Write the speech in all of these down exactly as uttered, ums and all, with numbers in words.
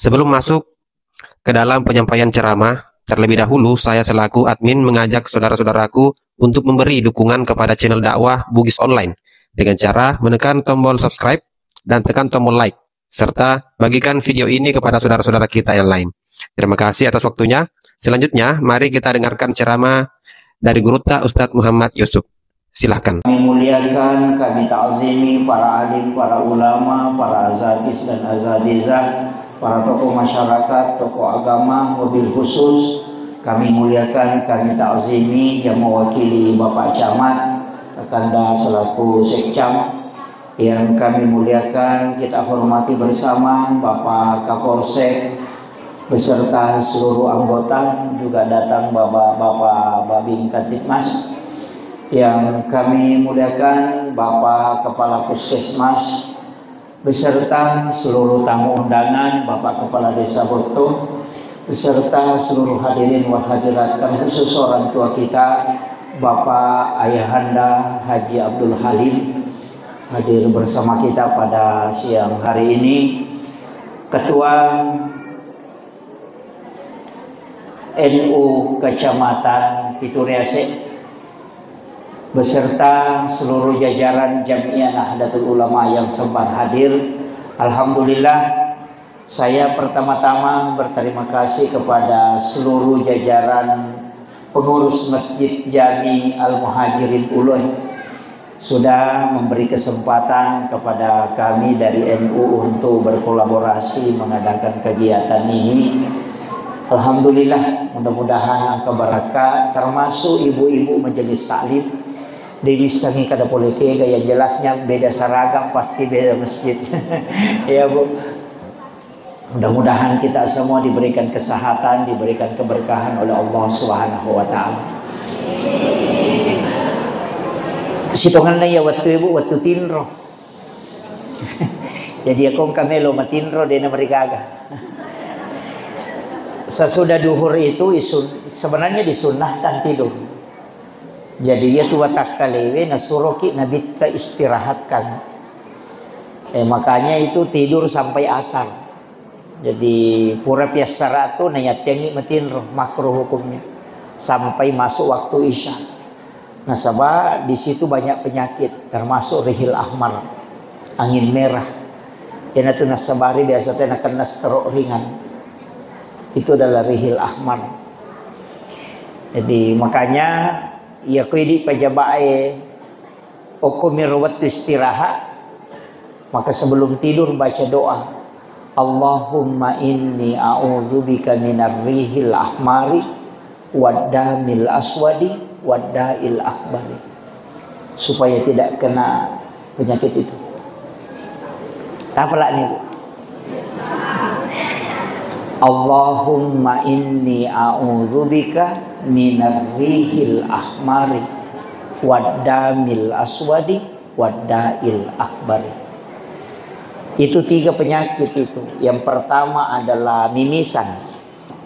Sebelum masuk ke dalam penyampaian ceramah, terlebih dahulu saya selaku admin mengajak saudara-saudaraku untuk memberi dukungan kepada channel dakwah Bugis Online dengan cara menekan tombol subscribe dan tekan tombol like, serta bagikan video ini kepada saudara-saudara kita yang lain. Terima kasih atas waktunya. Selanjutnya, mari kita dengarkan ceramah dari Gurutta Ustadz Muhammad Yusuf. Silahkan. Kami muliakan, kami ta'zimi para alim, para ulama, para azadis dan azadizah, para tokoh masyarakat, tokoh agama, wabil khusus kami muliakan, kami ta'zimi yang mewakili Bapak Camat, Kakanda selaku Sekcam, yang kami muliakan, kita hormati bersama Bapak Kapolsek beserta seluruh anggota, juga datang Bapak-Bapak Babin Kamtibmas. Yang kami muliakan Bapak Kepala Puskesmas beserta seluruh tamu undangan, Bapak Kepala Desa Botto, beserta seluruh hadirin wal hadirat, terkhusus orang tua kita, Bapak Ayahanda Haji Abdul Halim, hadir bersama kita pada siang hari ini, Ketua N U Kecamatan Piturease, beserta seluruh jajaran Jamiah Nahdlatul Ulama yang sempat hadir. Alhamdulillah, saya pertama-tama berterima kasih kepada seluruh jajaran pengurus Masjid Jami Al Muhajirin Uloi sudah memberi kesempatan kepada kami dari N U untuk berkolaborasi mengadakan kegiatan ini. Alhamdulillah, mudah-mudahan engka barakka, termasuk ibu-ibu majelis taklim. Dewissengngi kada pole kega, yang jelasnya beda seragam pasti beda masjid. Ya, Bu. Mudah-mudahan kita semua diberikan kesehatan, diberikan keberkahan oleh Allah Subhanahu wa Ta'ala. Sitongenna iya wettu, Ibu, wettu tinro. Jadi, iya ko engka melo matinro, de' namarigaga. Sesudah duhur itu isun-, sebenarnya disunnahkan tidur. Jadi, iya tu watakkalewe nasuroki Nabitta istirahatkan. Eh, makanya itu tidur sampai asar. Jadi, pura piassara tu nayattiangi matinro, makruh hukumnya. Sampai masuk waktu Isya. Nasaba di situ banyak penyakit, termasuk rihil ahmar, angin merah. Iyanatu nassabari biasa te nakenna stroke ringan. Itu adalah rihil ahmar. Jadi, makanya, iya ko idi pajabae, okkomiro wettu istirahat, maka sebelum tidur baca doa, "Allahumma inni a'udzubika minar rihil ahmari waddamil aswadi waddail akbari." Supaya tidak kena penyakit itu. Tapalak ni, Bu. "Allahumma inni a'udzubika minar rihil ahmari waddamil aswadi waddail akbari." Itu tiga penyakit itu. Yang pertama adalah mimisan.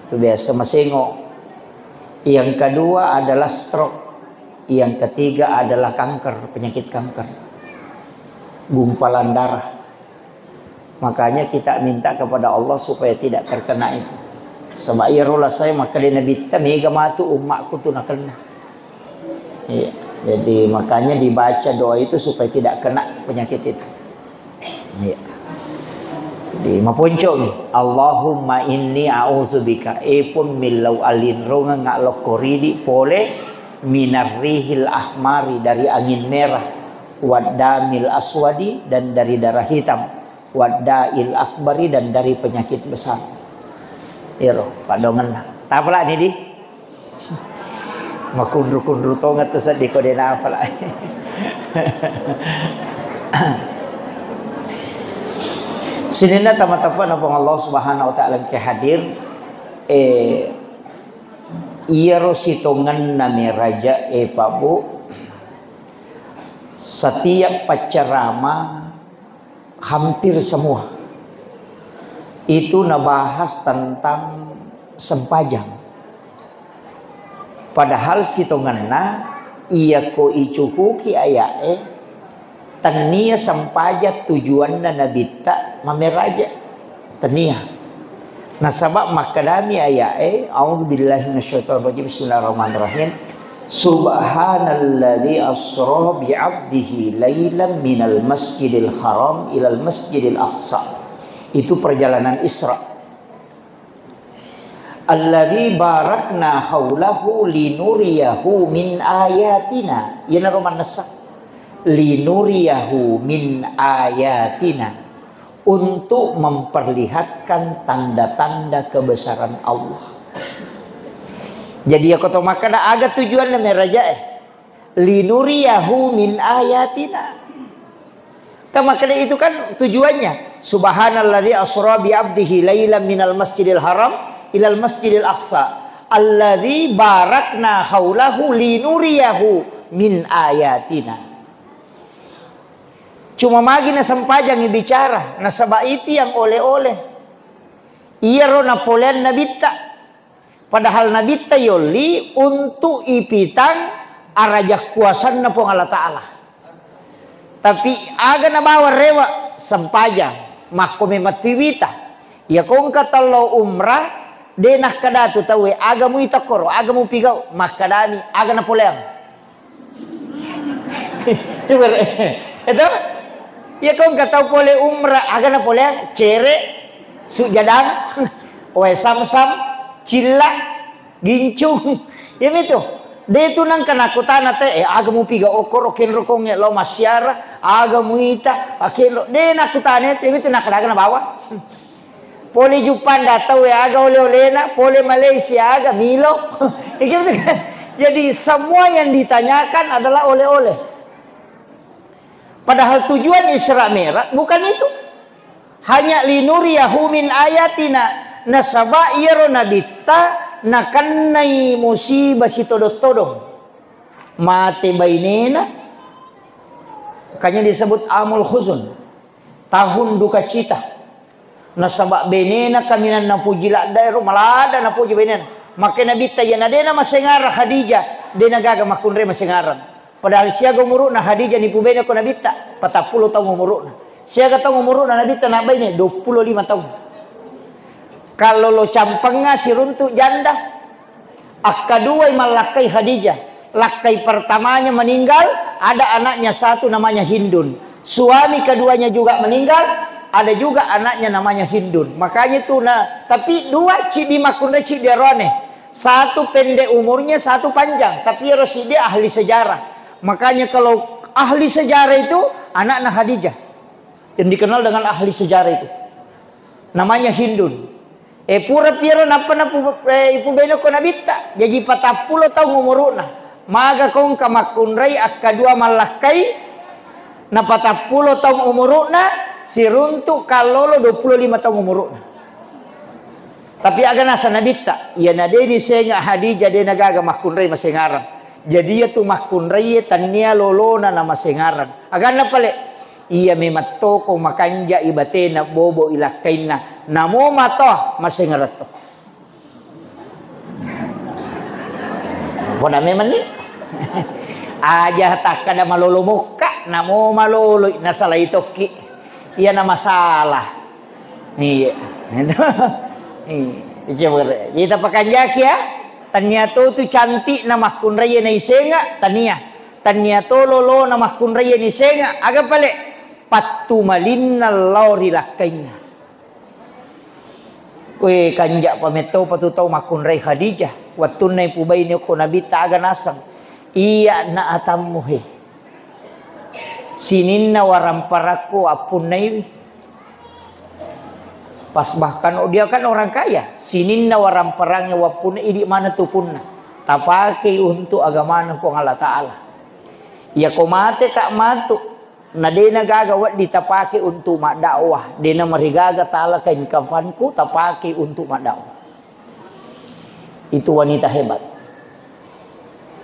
Itu biasa masengo. Yang kedua adalah stroke. Yang ketiga adalah kanker, penyakit kanker. Gumpalan darah. Makanya kita minta kepada Allah supaya tidak terkena itu. Sebab iyaro lasai makkeda Nabitta, mega matu ummakku tu nakenna. Iya. Jadi makanya dibaca doa itu supaya tidak kena penyakit itu. Iya. Jadi maponcomi, "Allahumma inni a'udzubika," epun millau alinrongeng lokko ridi pole, "minar rihil ahmari," dari angin merah, "waddamil aswadi," dan dari darah hitam, "waddail akbari," dan dari penyakit besar. Iro, padongenna. Tapalak ni di? Makkunru-kunru tongeng tu seddi ko de' napalak. Sininna tama-tama na Puang Allah Subhanahu wa Ta'ala engka hadir, eh, iyaro sitongenna meraja, eh, Pak Bu, setiap paccarama hampir semua itu nabahas tentang sempajang. Padahal sitongenna, iya ko icukuki aya'e, tennia sempajang tujuanna Nabitta mameraja. Tennia. Nasaba makkedami aya'e, a'udzubillahi minasyaitonirrajim, bismillahirrahmanirrahim. Subhanalladzi asra bi'abdihi lailan minal masjidil haram ilal masjidil aqsa. Itu perjalanan Isra. Alladzi barakna haulahu linuriyahu min ayatina. Iyanaro mannessa. Linuriyahu min ayatina. Untuk memperlihatkan tanda-tanda kebesaran Allah. Jadi, iya ko to makkeda, aga tujuanna merajae? Linuriyahu min ayatina. Kan makkeda itu kan tujuannya. Subhanalladzi asra bi abdihi lailan minal masjidil haram ilal masjidil aqsa. Alladzi barakna haulahu linuriyahu min ayatina. Cuma magi nasempajangi bicara, nasaba itu yang oleh-oleh. Iyaro napoleang nabitta. Padahal nabitta yolli untuk ipitang araja kuasanna Puang Allah Ta'ala. Tapi aga nabawa rewa, sempajang, makko memang tiwita. Iya kongka tello umrah, de nakkadatu tauwe, aga muita koro, aga mupigau, makkadami, aga napoleang. Coba, itu? Ya kau nggak tahu pole umrah, aga napoleang, cere, sujadang, wae samsam, cilla, gincung. Ya itu. De tu nang kena kutana te, eh, aga mupiga okoro kenro konge lo masyara, aga muita, akenro. De nakutana te, itu nakadaga nabawa. Pole Jepang datang, ya, aga oleh-olehna, pole Malaysia, aga Milo. Ya, gitu kan? Jadi, semua yang ditanyakan adalah oleh-oleh. Padahal tujuan Isra Mi'raj bukan itu. Hanya linuriyahu min ayatina. Nasaba iyaro nabitta nakennai musibah sitodong-todong. Mate bainena, makanya disebut amul huzun. Tahun duka cita. Nasaba benena kaminang napuji ladda ero, maladda napuji benena. Makkeda nabitta, iyana dena masengarang Khadijah, dena gaga makkunrai masengarang. Padahal siaga umuru'na Khadijah nipu bene ko nabitta, patappulo taung umuru'na. Siaga taung umuru'na nabitta nabbaine, duappulo lima taung. Kallolo campengnga siruntu janda. Akkaduai mallakkai Khadijah. Lakkai pertamanya meninggal, ada anaknya satu namanya Hindun. Suami keduanya juga meninggal, ada juga anaknya namanya Hindun. Makanya itu, nah, tapi dua cidi makkunrai cidi arone. Satu pendek umurnya, satu panjang. Tapi ero siddi ahli sejarah. Makanya kalau ahli sejarah itu anaknya Khadijah. Yang dikenal dengan ahli sejarah itu. Namanya Hindun. Eh, pura piero nappa napu-, eh, ipubainako nabitta. Jaji patappulo taung umuru'na. Maga kongka makkunrai akkadua mallakkai, na patappulo taung umuru'na, siruntu kallolo duappulo lima taung umuru'na. Tapi aga nasa nabitta, iyana de nisenga Khadijah de nagaga makkunrai masengarang. Jadi iyatu makkunrai tannia lolona na masengarang. Aganna pale, iya memang toko makanjai batena, bobo i lakkainna. Namo matoa masengarang to. Pona memang ni. Aja takkada malolo mokka, namo maloloi nasalai tokki. Iyana masalah. Iya. Iya. Coba. Jadi tapakanjaki ya. Tannia to tu cantik na makkunrai naisenga, tannia. Tannia to lolo na makkunrai nisenga. Aga pale? Pattu malinna lao ri lakkainna. Wé, kanja pa metto pa tu tau makkunrai Khadijah. Wettunna ipubaini okko Nabitta aga naseng. Iya na atammu he. Sininna waramparakku appunnaiwi. Pas bahkan dia kan orang kaya, sininna waramparangnya wappunna idi mana tupunna. Tapakei untuk agamana Puang Allah Ta'ala. Iya ko mate ka matu, Na dena gaga wedding tapake untuk maddakwah, dena marigaga tala kain kafanku tapake untuk maddakwah. Itu wanita hebat.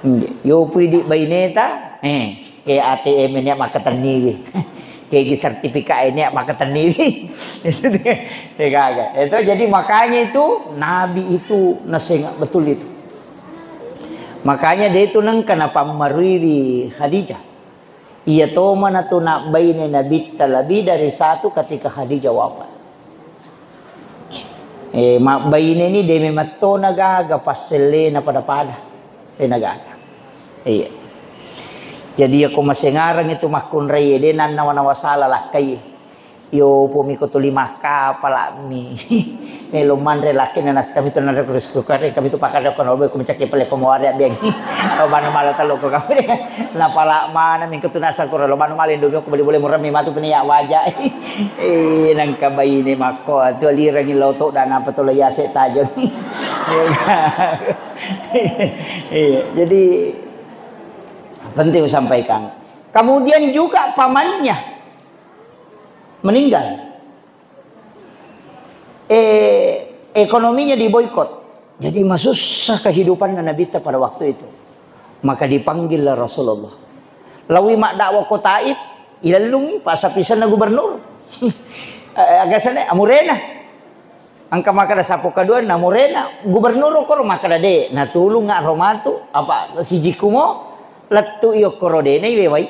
Nggih. Yo pidi baineta, eh, ke A T M nia makkatenniwi. Ke gi sertifikat nia makkatenniwi. Itu dia, dia gaga. Itu jadi makanya itu Nabi itu nasenga betul itu. Makanya dia itu nengka napammaruiwi Khadijah. Iya tomana tu nabbaine Nabitta lebih dari satu ketika Khadijah wafat. Eh, mabbaine ni de memetto na gaga passellena pada-pada. De na gaga. Iya. Jadi, yako masengareng itu makkunrai, de nannawa-nawa sala lakkai. Yo, pomi ko tuli makkapala'mi. Melo manre lakkena nas kami tu nanre kurus kukare kami tu pakare ko nobe ku mencaki pele ko moare abeng. Lo banu mala talo ko kami. Na pala mana mingko tu nasa kura lo banu mala indomie ko beli boleh murah mi matu peni ya waja. Eh, nangka baine makko tu alirangi loto dan apa tu lo yase tajeng. Iya, jadi penting sampaikan. Kemudian juga pamannya meninggal. Eh, ekonominya diboikot. Jadi masussa kehidupanna Nabitta pada waktu itu. Maka dipanggillah Rasulullah. Lawi maddakwa ko Taif, ilellungi, passapisenna gubernur. Eh, agasane, amurena. Engka makkeda sapo kaduanna, amurena, gubernur koro makkeda de, natulungnga ro matu, apa sijikkumo, lettu i okkoro de, naiwewai.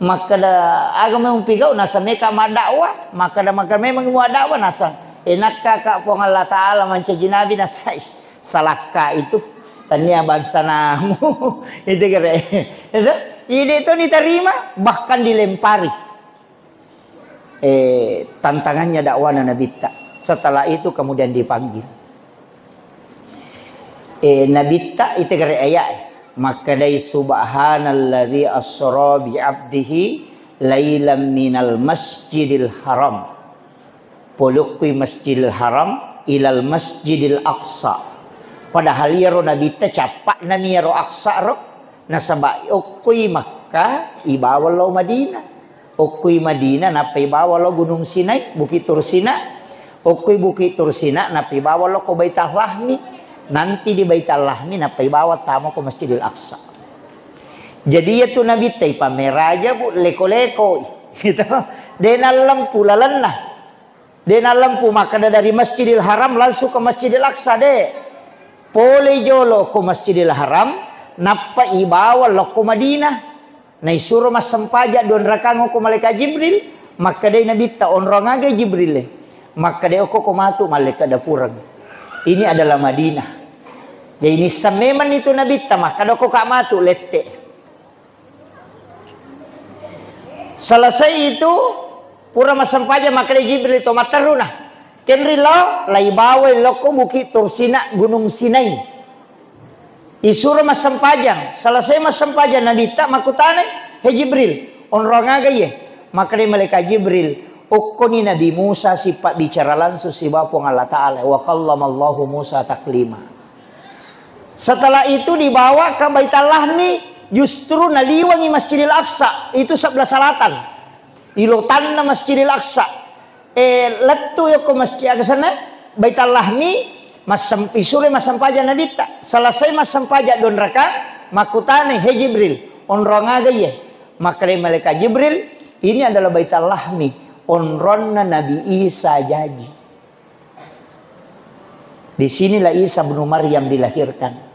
Makkeda, aga memang pigau, nasa meka maddakwa, makkeda, makkeda memang muaddakwa, nasa, enakka ka Puang Allah Ta'ala mancaji nabi, nasa, is, salakka itu, tania bangsa namu, itu kere, itu, ide itu diterima, bahkan dilempari. Eh, tantangannya dakwana Nabitta. Setelah itu kemudian dipanggil. Eh, Nabitta itegere ayat, makkedai, "Subhanalladzi asra bi abdihi lailam minal masjidil haram." Polokkui Masjidil Haram ilal Masjidil Aqsa. Padahal iyaro Nabitta cappa'nami iyaro Aqsa ro, nasaba okkoi Makkah ibawa lao Madinah. Okkoi Madinah nappa ibawa lao Gunung Sinai, Bukit Tur Sina. Okkoi Bukit Tur Sina nappa ibawa lao ko Baitul Lahmi. Nanti di Baitul Lahmi nappa ibawa tama ko Masjidil Aqsa. Jadi iyatu Nabitta ipameraja, Bu, leko-leko. Gitu. De nallempu lalenna. De nallempu makkeda dari Masjidil Haram langsung ke Masjidil Aqsa, de. Pole jolo ko Masjidil Haram, nappa ibawa lokko Madinah. Naisuro massempajang dua rakang ko malaikat Jibril, makkedai Nabitta, "Onrong aga Jibril e?" Makkedai, "Okko ko matu malaikat dapureng. Ini adalah Madinah." Jadi nisseng memang itu Nabitta, makkeda, "Okko ka matu lette." Selesai itu, pura massempajang, makkeda Jibril to matteruna. Kenri lao, laibawai lokko Bukit Tursina, Gunung Sinai. Isuro massempajang, selesai massempajang Nabitta makkutanai, "He Jibril, onrong aga iye?" Makkeda malaikat Jibril, "Okkoni Nabi Musa sipabbicara langsung sibawa Puang Allah Ta'ala, wa kallamallahu Musa taklima." Setelah itu dibawa ke Baitul Lahmi, justru naliwangi Masjidil Aqsa, itu sebelah selatan. Ilotanna Masjidil Aqsa. Eh, lettu yokko masjid aga sana, Baitul Lahmi, massem-, isure massempajang Nabitta. Selesai massempajang dua rakang, makkutana, "He Jibril, onrong aga iye?" Makkeda malaikat Jibril, "Ini adalah Baitul Lahmi, onronna Nabi Isa jaji." Di sinilah Isa bin Maryam dilahirkan.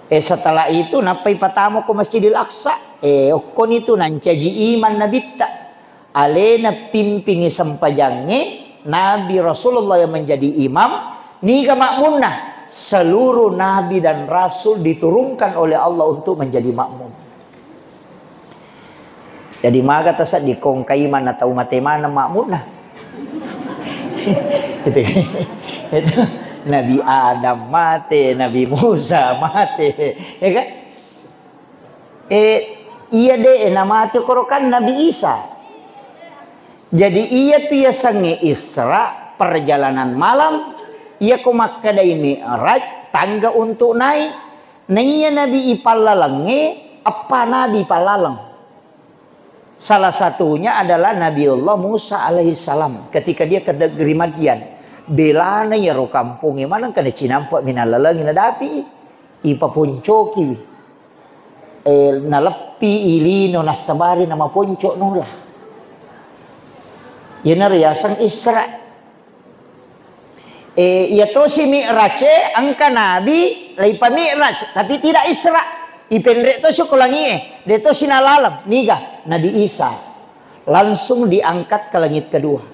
Eh, setelah itu, nappai patamo ko Masjidil Aqsa. Eh, okkoni tu nancaji iman Nabitta. Alena pimpingi sempajangnge, Nabi Rasulullah yang menjadi imam, niga makmunna? Seluruh nabi dan rasul diturunkan oleh Allah untuk menjadi makmum. Jadi maga tasedding kongkai mana tau mate maneng makmunna. Gitu. Itu Nabi Adam mate, Nabi Musa mate, ya kan? Eh, iya de namate korokan Nabi Isa. Jadi iya tu yasengnge Isra, perjalanan malam, iya ko makkedai Mi'raj, tangga untuk naik. Naiya nabi ipallalengnge, eppa nabi ipallaleng. Salah satunya adalah Nabiullah Musa alaihissalam. Ketika dia ke negeri Madian, belana iyaro kampongnge maneng kena cinampe' minallalengi nadapi, ipaponcoki, eh, naleppi ilino nassabari namaponco nola. Iyanaro yaseng Isra. Eh, iya tosi Mi'raj e, engka nabi laipa Mi'raj, tapi tidak Isra. Ipenre tosi ko langi e, de tosi nalaleng. Niga? Nabi Isa. Langsung diangkat ke langit kedua.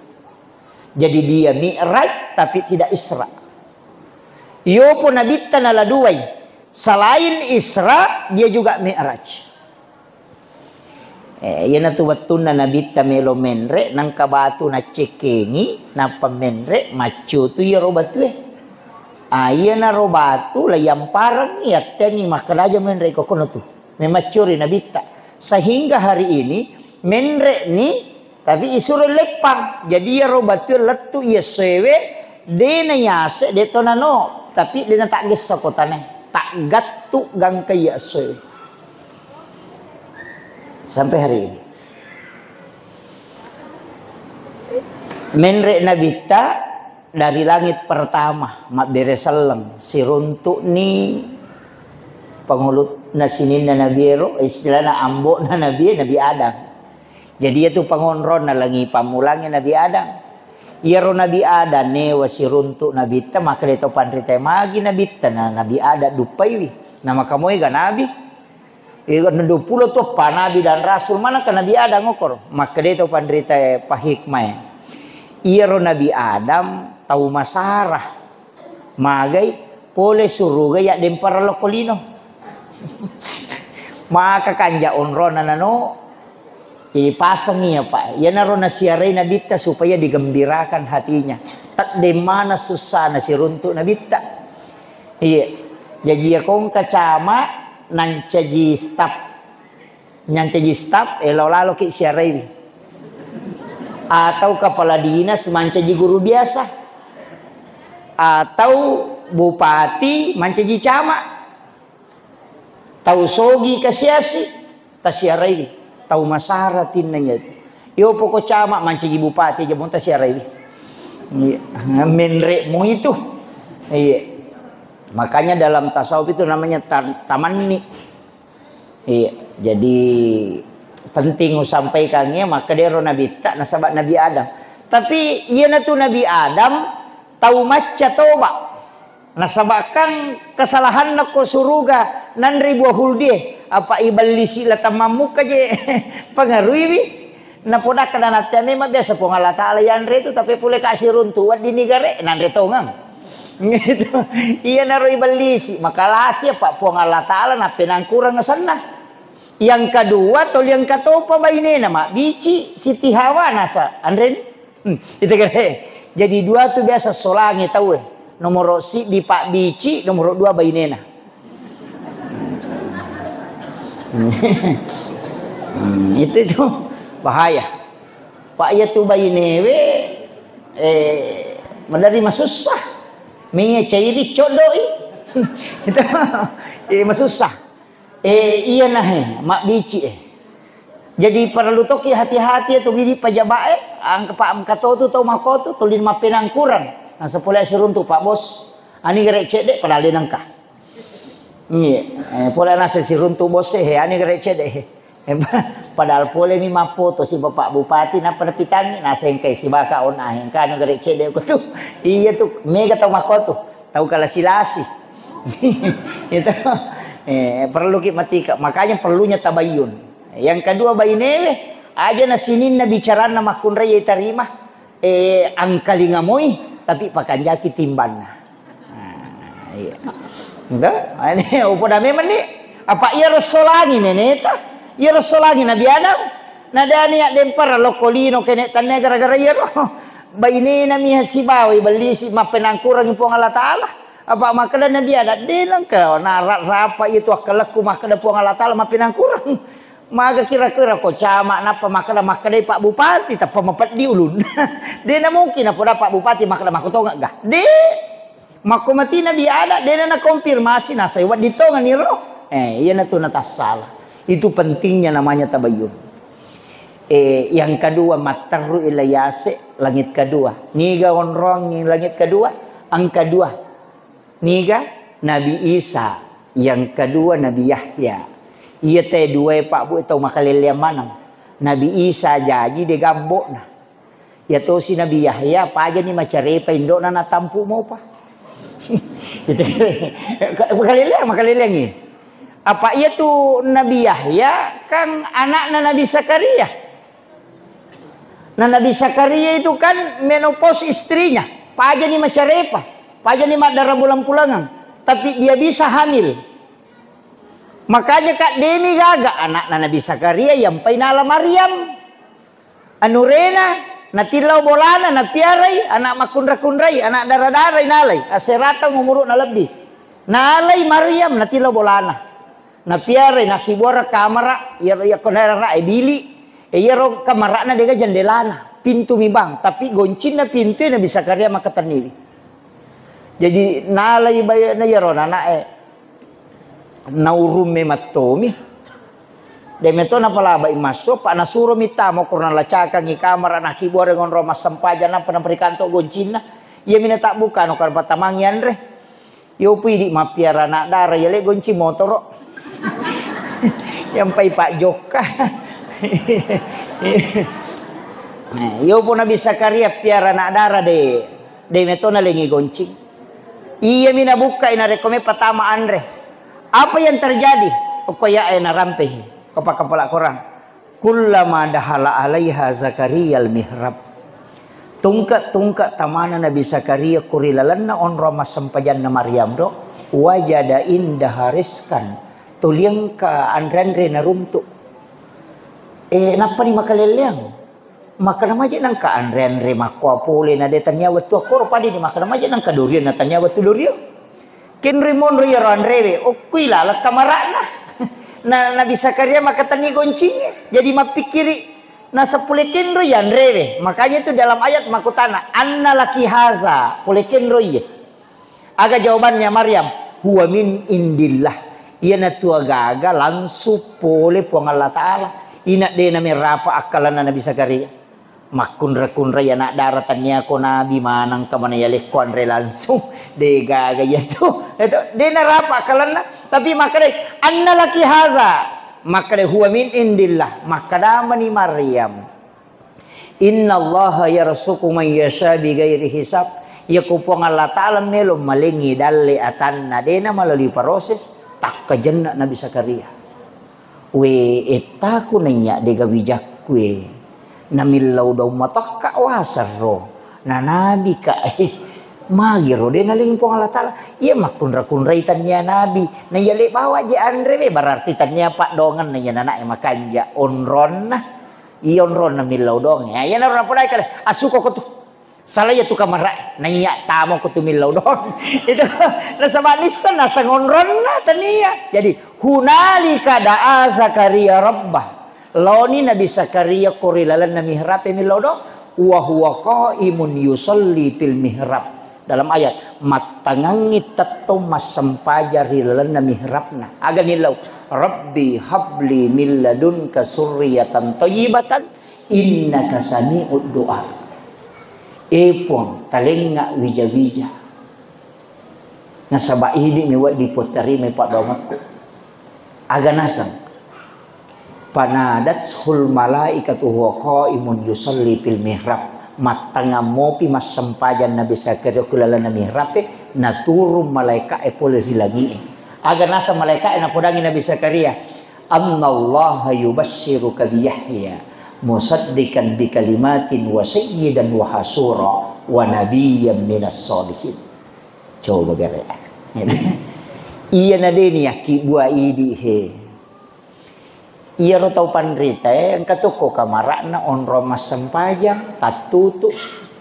Jadi dia Mi'raj tapi tidak Isra. Yopo Nabitta nala duai. Selain Isra, dia juga Mi'raj. Eh, iyanatu wettunna Nabitta melo menre, nangka batu naccekkengi, nappa menre, maccutu iyaro batue. Ah, iyanaro batu la iyampareng, yattengi makkeda aja menre kokono tu. Memaccuri Nabitta. Sehingga hari ini, menre ni, tapi isuro leppang. Jadi iyaro batue lettu iya essoewe, de na yase, de to nano, tapi de na taggessa kotane. Taggattu gangka iya essoewe. Sampai hari ini. Menre Nabitta dari langit pertama, mabbere selleng, siruntu'ni pangulunna sininna Nabi ero, istilahna ambo'na Nabi, Nabi Adam. Jadi iyatu pangonronna langi pammulangnge Nabi Adam. Iyaro Nabi Adam newa siruntu Nabitta, makkeda to panrita magi Nabitta, na Nabi Adam duppaiwi. Na makamoega Nabi. Ega na duappulo tu eppa nabi dan rasul, manakka Nabi Adam okoro. Makkeda to panrita pahikmae. Iyaro Nabi Adam tau masara. Magai pole suruga yaddempareng lokko lino. Maka kanja onrona nano, ipasengi apa. Iyanaro nasiarai Nabitta supaya digembirakan hatinya. Teddeng mana sussana siruntu Nabitta. Iya. Jaji iya kongka cama nancaji staf. Nyancaji staf, eh, lao laloki siaraiwi. Atau kepala dinas mancaji guru biasa. Atau bupati mancaji camat. Tau sogi kasiasi, tasiaraiwi. Tau masara tinna iyatu. Yo poko camat mancaji bupati aja mo tasiaraiwi. Iya, menre mo itu. Iya. Makanya dalam tasawuf itu namanya tan-, tamanni. Iya, jadi penting usampaikan ya, maka dero Nabitta nasaba Nabi Adam. Tapi iyanatu Nabi Adam tau macca toba. Nasaba kan kesalahanna ko suruga nanre buah huldie, apa iballisi la tamammukka je pengaruiwi. Napodakka nanatte memang biasa Puang Allah Taala yanre tu, tapi pole kasi runtu wedding nigare nanre tongeng. Gitu. Iyanaro ibellisi, makalasi apa Puang Allah Taala nappenangkurang senna. Yang kedua, toli engka topa bainena mabbici Siti Hawa nasa anren. Hmm, itu kere. Jadi dua tu biasa solangi tau e. Nomoro siddi pabbici, nomoro dua bainena. Hmm, itu itu bahaya. Pak iya tu bainewe eh, madari masussa. Mie cairi codoi. Itu eh, masussa. Eh, iya nah, eh, mabbici eh. Jadi perlu toki hati-hati tu gidi pajaba eh, angka pa angka totu tau makotu tulin mappenangkurang. Nasa pole siruntu Pak Bos. Ani gere cedde padahal nengka. Iya, eh, pole nasa siruntu bos eh, ani gere cedde eh. Padahal pole mi mappoto si Bapak Bupati, napa napitangi, nasa engkai sibaka on ah, engka anu gere cedde ko tu. Iya tu, mega tau makotu, tau kalasi-lasi. Itu, eh, perlu ki matika, makanya perlunya tabayyun. Yang kedua bainewe, aja na sininna bicaranna makkunrai tarima. Eh, angkalinga moi, tapi pakanjaki timbanna. Ah, iya. Gitu? Ini upoda memang ni. Apa iya rosso langi neneta? Iya rosso langi Nabi Adam. Nadani ya dempar lokko lino kene tanne gara-gara iya ro. Bainena mi hasibawa ibellisi mappenangkurangi Puang Allah Taala. Apa makkeda Nabi Adam, de nengka na ra-, rapa itu akkalekku makkeda Puang Allah Taala mappenangkurang. Maga kira-kira ko camat nappa makkeda, makkedai Pak Bupati, tappa mapeddi ulunna. De na mungkin napoda Pak Bupati makkeda makkutonga ga. De. Makko mati Nabi Adam, de na nakonfirmasi, nasai wedding tongeng iro. Eh, iyanatu natassala. Itu pentingnya namanya tabayyun. Eh, yang kedua, matterru ila yase, langit kedua. Niga onrong langit kedua? Angka dua. Niga? Nabi Isa, yang kedua Nabi Yahya. Iya te duae Pak Bu tau makalelleang maneng. Nabi Isa jaji de gambokna. Iya tosi Nabi Yahya pajani macarepa indokna natampu mopa. Gitu. Makalelleang, makalelleangi. Apa iya tu Nabi Yahya kan anakna Nabi Zakaria. Nah, Nabi Zakaria itu kan menopause istrinya, pajani macarepa, pajani maddara bulan-pulangan, tapi dia bisa hamil. Makanya, Kak, demi gaga anakna Nabi Zakaria yang painala Maryam. Anurena, natillau bolana, napiarai, anak makkunra-kunrai, anak dara-darai nalai, asseratang umuru'na lebbi. Nalai Maryam, natillau bolana. Napiarai, nakibuara kamara, iyaro, iyako nara e bili, e iyaro kamara'na dega jendelana, pintu mi bang, tapi goncinna pintu e Nabi Zakaria makkatenniwi. Jadi nalai bayana iyaro nana e, naurung memattomi. De meto napalabai masso, pa nasuro mi tamo, ko nalacakangi kamara, nakibuare ngonro massempajang, nappa naparikanto goncinna. Iya mina tabbuka no kan patamangi anre. Yo pidi mappiara anak dara, ya le gonci motoro. Yang pai Pak Jokka. Yo pun Nabi Zakaria piara anak dara de, de metona lengi gonci. Iya mina bukka ina rekome patama anre. Apa yang terjadi? Okko ya e narampehi. Ko pakapala Quran. Kullama dahala alaiha Zakaria al-mihrab. Tungke-tungke tamana Nabi Zakaria kuri lalenna onrong massempajanna Maryam do, wajada indaha rizqan. Tuliengka anre-anre naruntuk. Eh, nappani makalelleang. Makkana maje nangka anre-anre makkoa pole na de tania wettu akkoro padini makkana maje nangka dorian na tania wettu dorian. Kenroi monro iyaro anrewe, okkui laleng kamara'na. Na, Nabi Zakaria makkatenni goncingnge. Jadi mappikkiri, naseng pole kenroi anrewe. Makanya itu dalam ayat makkutana, "Anna laki haza?" Pole kenroi. Aga jawabannya Maryam? "Huwa min indillah." Iyanatu agaga langsung pole Puang Allah Ta'ala. Ina de namerapa akkalanna Nabi Zakaria. Makkunra-kunrai anak dara tania ko nabi manang kamana yalekko anre langsung. De gaga iyatu. Itu, de narapa akkalanna. Tapi makkedai, "Anna laki haza?" Makkedai, "Huwa min indillah." Makkadamani Maryam, "Innallaha yarzuqu man yasha bighairi hisab." Iyako Puang Allah Ta'ala melo malengi dalle atanna, dena melalui proses, takkajenna Nabi Zakaria. We, ettaku naiya dega wijakku e. Namillau daung matokka waseng ro. Nanabika, eh, magiro de naling Puang Allah Ta'ala. Iya makkunra-kunrai tania nabi. Naiya le bawa je anre we, berarti tania paddoangenna iya nanae makanja onronna. Iya onronna millau doang. Ya, iya naro napodai kale. Asuko ko tu. Salah iya tu kamara. Naiya tamo ko tu millau doang. Itu nasaba nisseng naseng onronna tania. Jadi hunalika da'a Zakaria rabbah. Laoni Nabi Zakaria kori lalenna mihrab e millau doang. Wa huwa qaimun yusalli fil mihrab. Dalam ayat, mattangangngi tettong massempajang ri lalenna mihrabna. Aga nillau, "Rabbi habli min ladunka surriyatan thayyibatan innaka sami'ud du'a." E Puang, talengnga wija-wija. Nasaba idi mi wedding pottarimai paddoangekku. Aga naseng? Fanadathul malaikatu huwa qaimun yusalli fil mihrab. Mattangang mopi massempajang Nabi Zakaria ku lalenna mihrab e, naturung malaika e pole ri langi e. Aga naseng malaika e napodangi Nabi Zakaria, "Annallaha yubassiruka bi Yahya musaddiqan bi kalimatin wa sayyidan wa hasura wa nabiyyan minas sholihin." Coba gare. Iya na deni yakkibua idi he. Iyaro tau panrita e engka tokko kamara'na onrong massempajang, tattutu.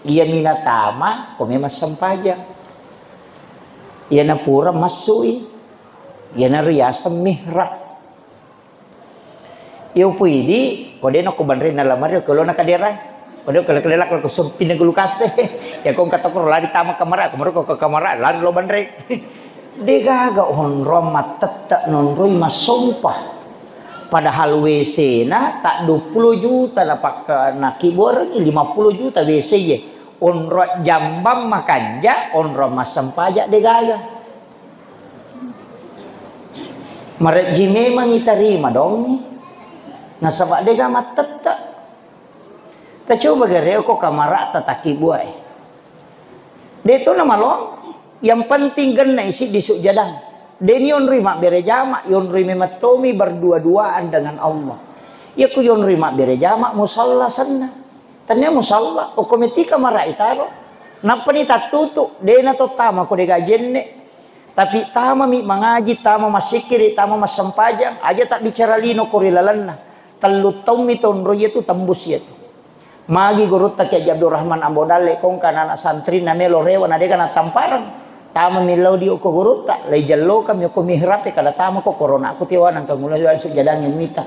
Iya minatama ko me massempajang. Iya napura massui. Iyanaro yaseng mihrab. Iya upoidi, ko de nako banrena lamari, ko lona kadera. Ko de ko lelak ko sumpinna gulu kase. Ya ko engka tokoro lari tama kamara, ko maro ko kamara, lari lo banre. De gaga onrong mattette nonroi massompa. Padahal W C-na tak dua puluh juta napakka nakibuarengi lima puluh juta W C ye. Onrong jambang makanja, onrong massempajang de gaga. Marejji memang itarima dongi. Nasaba dega mattette. Tacoba gare ko kamara'ta takkibua e. De to namaloang. Yang penting genna isi di sujadang. De ni onroi mabbere jama, yonroi memettomi berdua-duaan dengan Allah. Iya ku yonroi mabbere jama musalla senna. Tania musalla, okko metika mara'i taro. Nappani tattutu, dena to tama ko dega jenne. Tapi tamami mangaji, tama massikkiri, tama massempajang, aja tak bicara lino ko ri lalenna. Tellu taummi tonro iya tu tembus iya tu. Magi gurutta Kiai Haji Abdurrahman Ambo Dalle, kongka anak santri na melo rewa na dega na tampareng. Tama millau di okko gurutta, lai jello kami okko mihrab e kada tama ko corona aku tiwa nang kangula sujadang yang mita.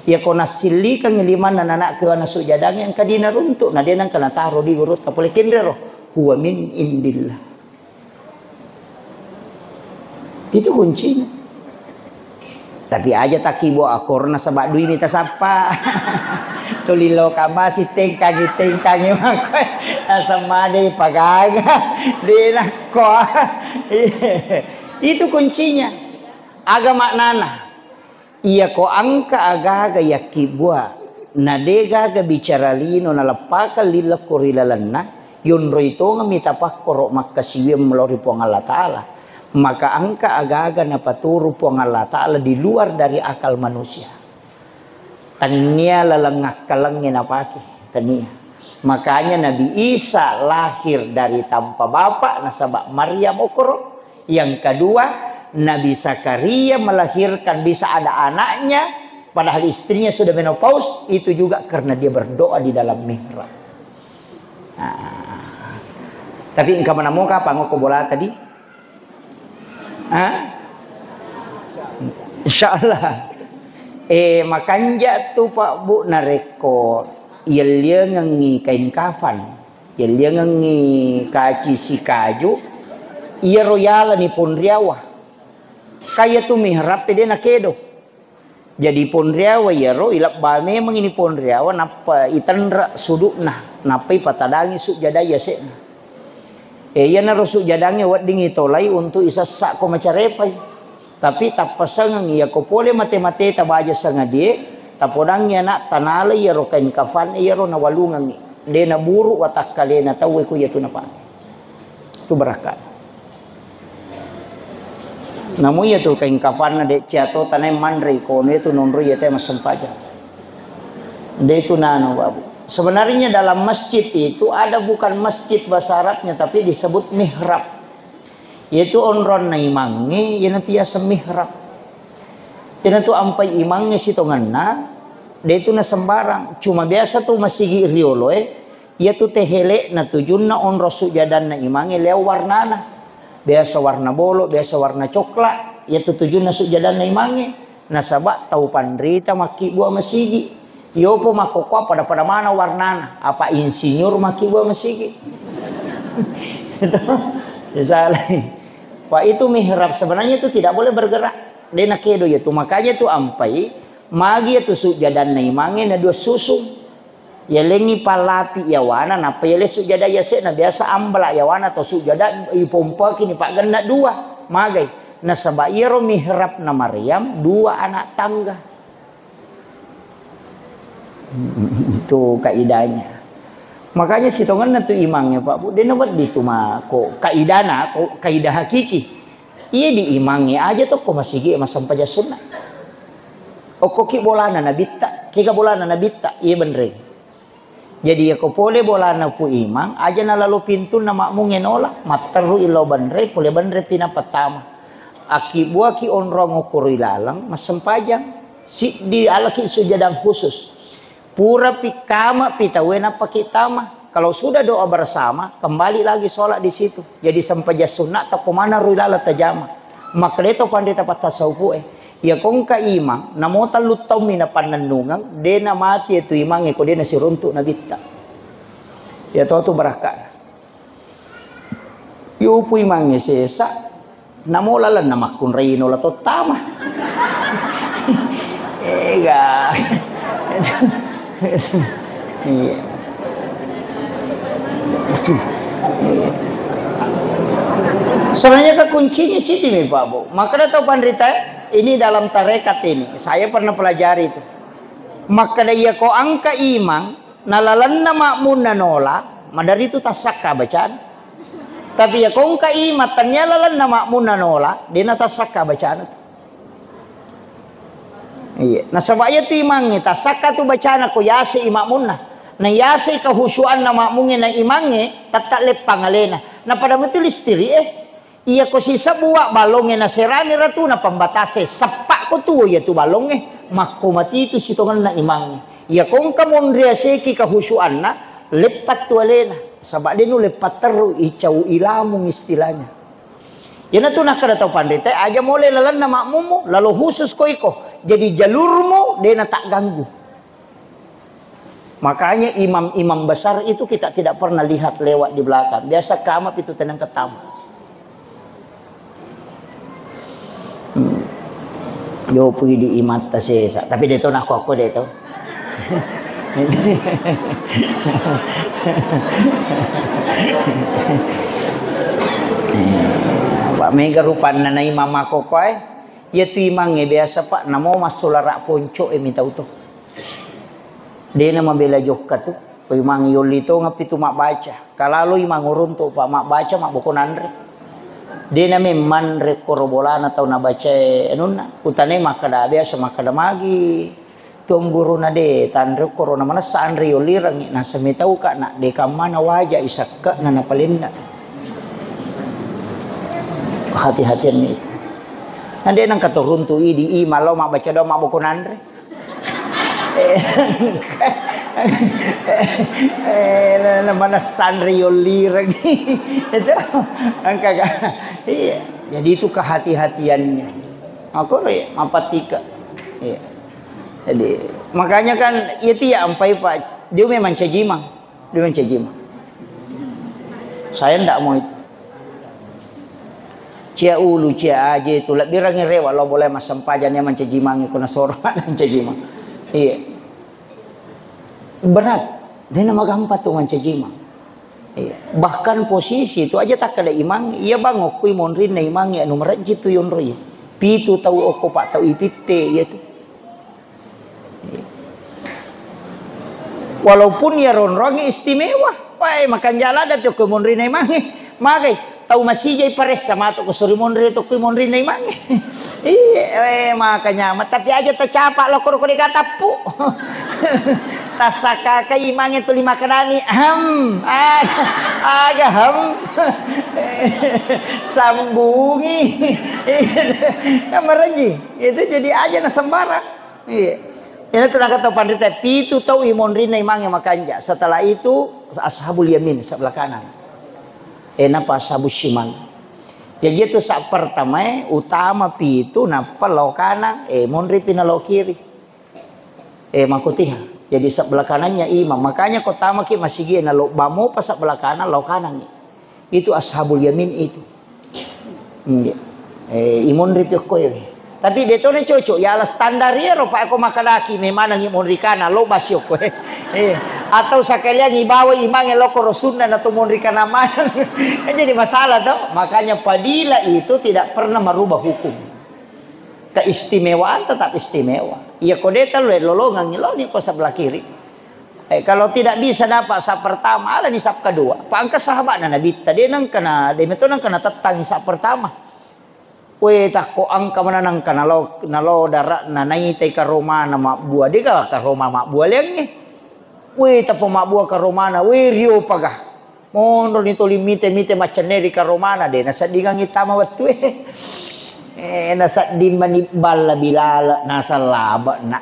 Iya ko nasillikang limanna anak ke wana sujadang yang kadina runtuk na denang kana taro di gurutta pole kenrero. Huwa min indillah. Itu kuncinya. Tapi aja takkibo akorna sebab dui mita sappa. Tuli lo kamasi tengkangi tengkangi mako. Asam made pagaga. Di nakko. Itu kuncinya. Aga maknana. Iya ko engka agaga yakkibua, na de gaga bicara lino naleppakang lilekko ri lalenna, yonroi tongeng mi tapakkoro makkasiwiang lao ri Puang Allah Ta'ala. Maka engka agaga napaturu Puang Allah Ta'ala di luar dari akal manusia. Tania laleng akkalengnge napake, tania. Makanya Nabi Isa lahir dari tanpa bapak nasaba Maryam okoro. Yang kedua, Nabi Zakaria melahirkan bisa ada anaknya, padahal istrinya sudah menopause, itu juga karena dia berdoa di dalam mihrab. Nah, tapi engka manamoka apa ngoko bola tadi? Hah? Insya Allah. Eh, makanja tu Pak Bu narekko yelliangengi kain kafan. Yelliangengngi kaci sikaju, iyaro yalani ponriawa. Kaya tu mihrab pede nakedo. Jadi ponriawa iyaro ilebba memang ini ponriawa nappa itenra sudukna, nappa ipatadangi sujadai yase'na. E, iyanaro sujjadangnge weddingngi tolai untuk isessa ko macarepai. Tapi tappasengeng iya ko pole mate-mateta baja sangadie, tapodangngi anakta nalai iyaro kain kafan iyaro nawalungengngi. De naburu watakkalena tauwe ku iyatu napake. Tu barakka. Namu iyatu kain kafanna de ciato tanai manrei kono itu nonroi iya te massempajang. De itu nano babu. Sebenarnya dalam masjid itu ada bukan masjid bahasa Arabnya, tapi disebut mihrab. Yaitu onronna imangnge, iyanatu yaseng mihrab. Iyanatu ampai imangnge sitongenna, de itu na sembarang. Cuma biasa tu masigi rioloe, iyatu tehele'na tujunna onro sujjadanna imangnge leo warnana. Biasa warna bolo, biasa warna coklat, iyatu tujunna sujjadanna imangnge. Nasaba tau panrita makkibua masigi. Iyopo makkokkoa pada-pada mana warnana, apa insinyur makkibua masigi. Itu, ya salah. Wah, itu mihrab sebenarnya itu tidak boleh bergerak. De nakedo iyatu. Makanya tu ampai, magi iyatu sujjadanna imangnge na dua susung. Yalengngi pallapi yawana, nappa yaleng sujjada yase'na, biasa ambala yawana atau sujjada ipompakini paggenna dua, magai. Nasaba iyaro mihrabna Maryam dua anak tangga. Itu kaidahnya. Makanya sitongenna tu imangnge, Pak Bu, de nawedding tu ma ko kaidahna, ko kaidah hakiki. Iya di imangnge aja to ko masigi massempajang sunna. Okkoki bolana nabitta, kega bolana nabitta, iya benreng. Jadi yako pole bolana pu imang, aja nalalo pintunna makmungnge nola, matterru illau benreng, pole benreng pi nappa tama. Akkibuaki onrong okkoro ilaleng, massempajang. Siddi alaki sujadang khusus. Purapi kamapi tauwe nappaki tama. Kalau sudah doa bersama, kembali lagi sholat di situ. Jadi sempajang sunna tako maneng ru ilaleng tajama. Makkeda to panrita pattasawufu e, iya ko engka imang, namo tellu taummi napannennungeng, de namati itu imangnge ko de nasiruntuk nabitta. Iya to tu barakka. Yupu imangnge sesa, namo lalenna makkunraino la tottama. Ega. Iya. Sebenarnya kan kuncinya cidi mi, Pak Bu. Makkeda tau panrita, ini dalam tarekat ini, saya pernah pelajari itu. Makkeda iya ko engka imang, nalalenna makmunna nola, madari tu tassakka bacana. Tapi iya ko engka imang, tania lalenna makmunna nola, dena tassakka bacana tu. Iya. Nasaba iya tu imangnge, tassakka tu bacana ko yase i makmunna. Na yasai kehusuanna makmungnge na imangnge, tetta leppang alena. Na pada metu listiri e. Iya ko sisebbu wa balongnge na serami ratuna pambatase, seppa ko tuo iya tu balongnge, makko mati tu sitongenna imangnge. Iya ko engka monri aseki kehusuanna, leppa tu alena. Saba de nu leppa terru, icau ilamung istilahnya. Iyanatu nakkeda tau panrita, aja mole lalenna makmummu, lalo khusus ko iko. Jadi jalurmu de na tagganggu. Makanya imam-imam besar itu kita tidak pernah lihat lewat di belakang. Biasa kama pitu tenang ketamu. Hmm. Yo pergi di imatta sesa, tapi de to nako aku de to. Pak mega rupanna na imam ako koe. Iya tu imangnge biasa, Pak, namo massulara ponco e mitau to. Dena mabela jokka tu. Ko imang yolli tonga pitu mabbaca. Kalalo imang uruntu, Pak, mabbaca mabboko nanre. Dena memang rekko robolana tau nabaca anunna. Utanai makkeda biasa makkeda magi. Tuang guruna de tanre korona manessa anre yollirengngi, nasami tauka na de kammana waja isakke'na napalenna. Kehati-hatianni itu. Na de nengka to runtu idi i mallo mabbaca doa mabboko nanre. Eh, eh, na, na manessa anre yollirengngi. Itu engka ka. Iya. Jadi itu kehati-hatiannya. Aku re mapatika. Iya. Jadi, makanya kan, iya tiya ampai, Pak. Dia memang cajimang. Dia memang cajimang. Saya ndak mau itu. Cia ulu, cia aje itu. Lebih rangi rewa lo boleh masam pajan ya mancajimang, kuna soro mancajimang. Iya. Berat. Dia nama gampang tuh mancajimang. Iya. Bahkan posisi itu aja takkeda imang, iya bang okkoi monrinna imang ya anu marejji tu yonroi. Pitu tau okko pak tau ipitte iya tu. Iya. Walaupun ya ronrongi istimewa. Wah, eh, makan jala ada tu okko monrinna imang. Magai tau masijai paressa matu ko suri monri tu okko monrinna imang. Iya, eh, makanya, tapi aja tacapa lo koro kode katappu. Tasakaka imangnge tuli makkedani, "Ahem." Aga, aga, hem. Sambungi. Kan mereji. Itu jadi aja na sembarang. Iya. Ini tu nakata panrita, pitu tau imonrinna imangnge makanja. Setelah itu, ashabul yamin, sebelah kanan. Eh, napa ashabus shimal? Jadi itu sak pertama, eh, utama pitu, nappa lo kanan, eh, monri pi na lo kiri. Eh, makutiha. Jadi sebelah kanannya imam. Makanya ko tamaki masigi na lo bamo pa sebelah kanan, lo kanan. Itu ashabul yamin itu. Nggih. Eh, imonri pi okko ya. Tapi de to ne cocok ya ala standar ya ro pak ko makadaki memang monri kana lo basi okko. Eh, atau sekalian ibawa imang lo koro sunna na to monri kana maneng. Kan jadi masalah to. Makanya fadilah itu tidak pernah merubah hukum. Keistimewaan tetap istimewa. Iya ko de telu lolongang lo ni ko sebelah kiri. Eh, kalau tidak bisa dapat saf pertama, ada ni saf kedua. Apa engka sahabatna Nabitta, dia nengkana, dia meto nengkana tettangi saf pertama. We, takko engka mana nengkana lo, nalo daratna naitai karomana mabbua, dia gala karoma mabbua lengnge. We, tappa mabbua karomana, we, rio paga. Monro ni toli mite-mite maccenne ri karomana, de naseddingangi tama wettue. Eh, nasedding mani balla Bilal, nasallabekna.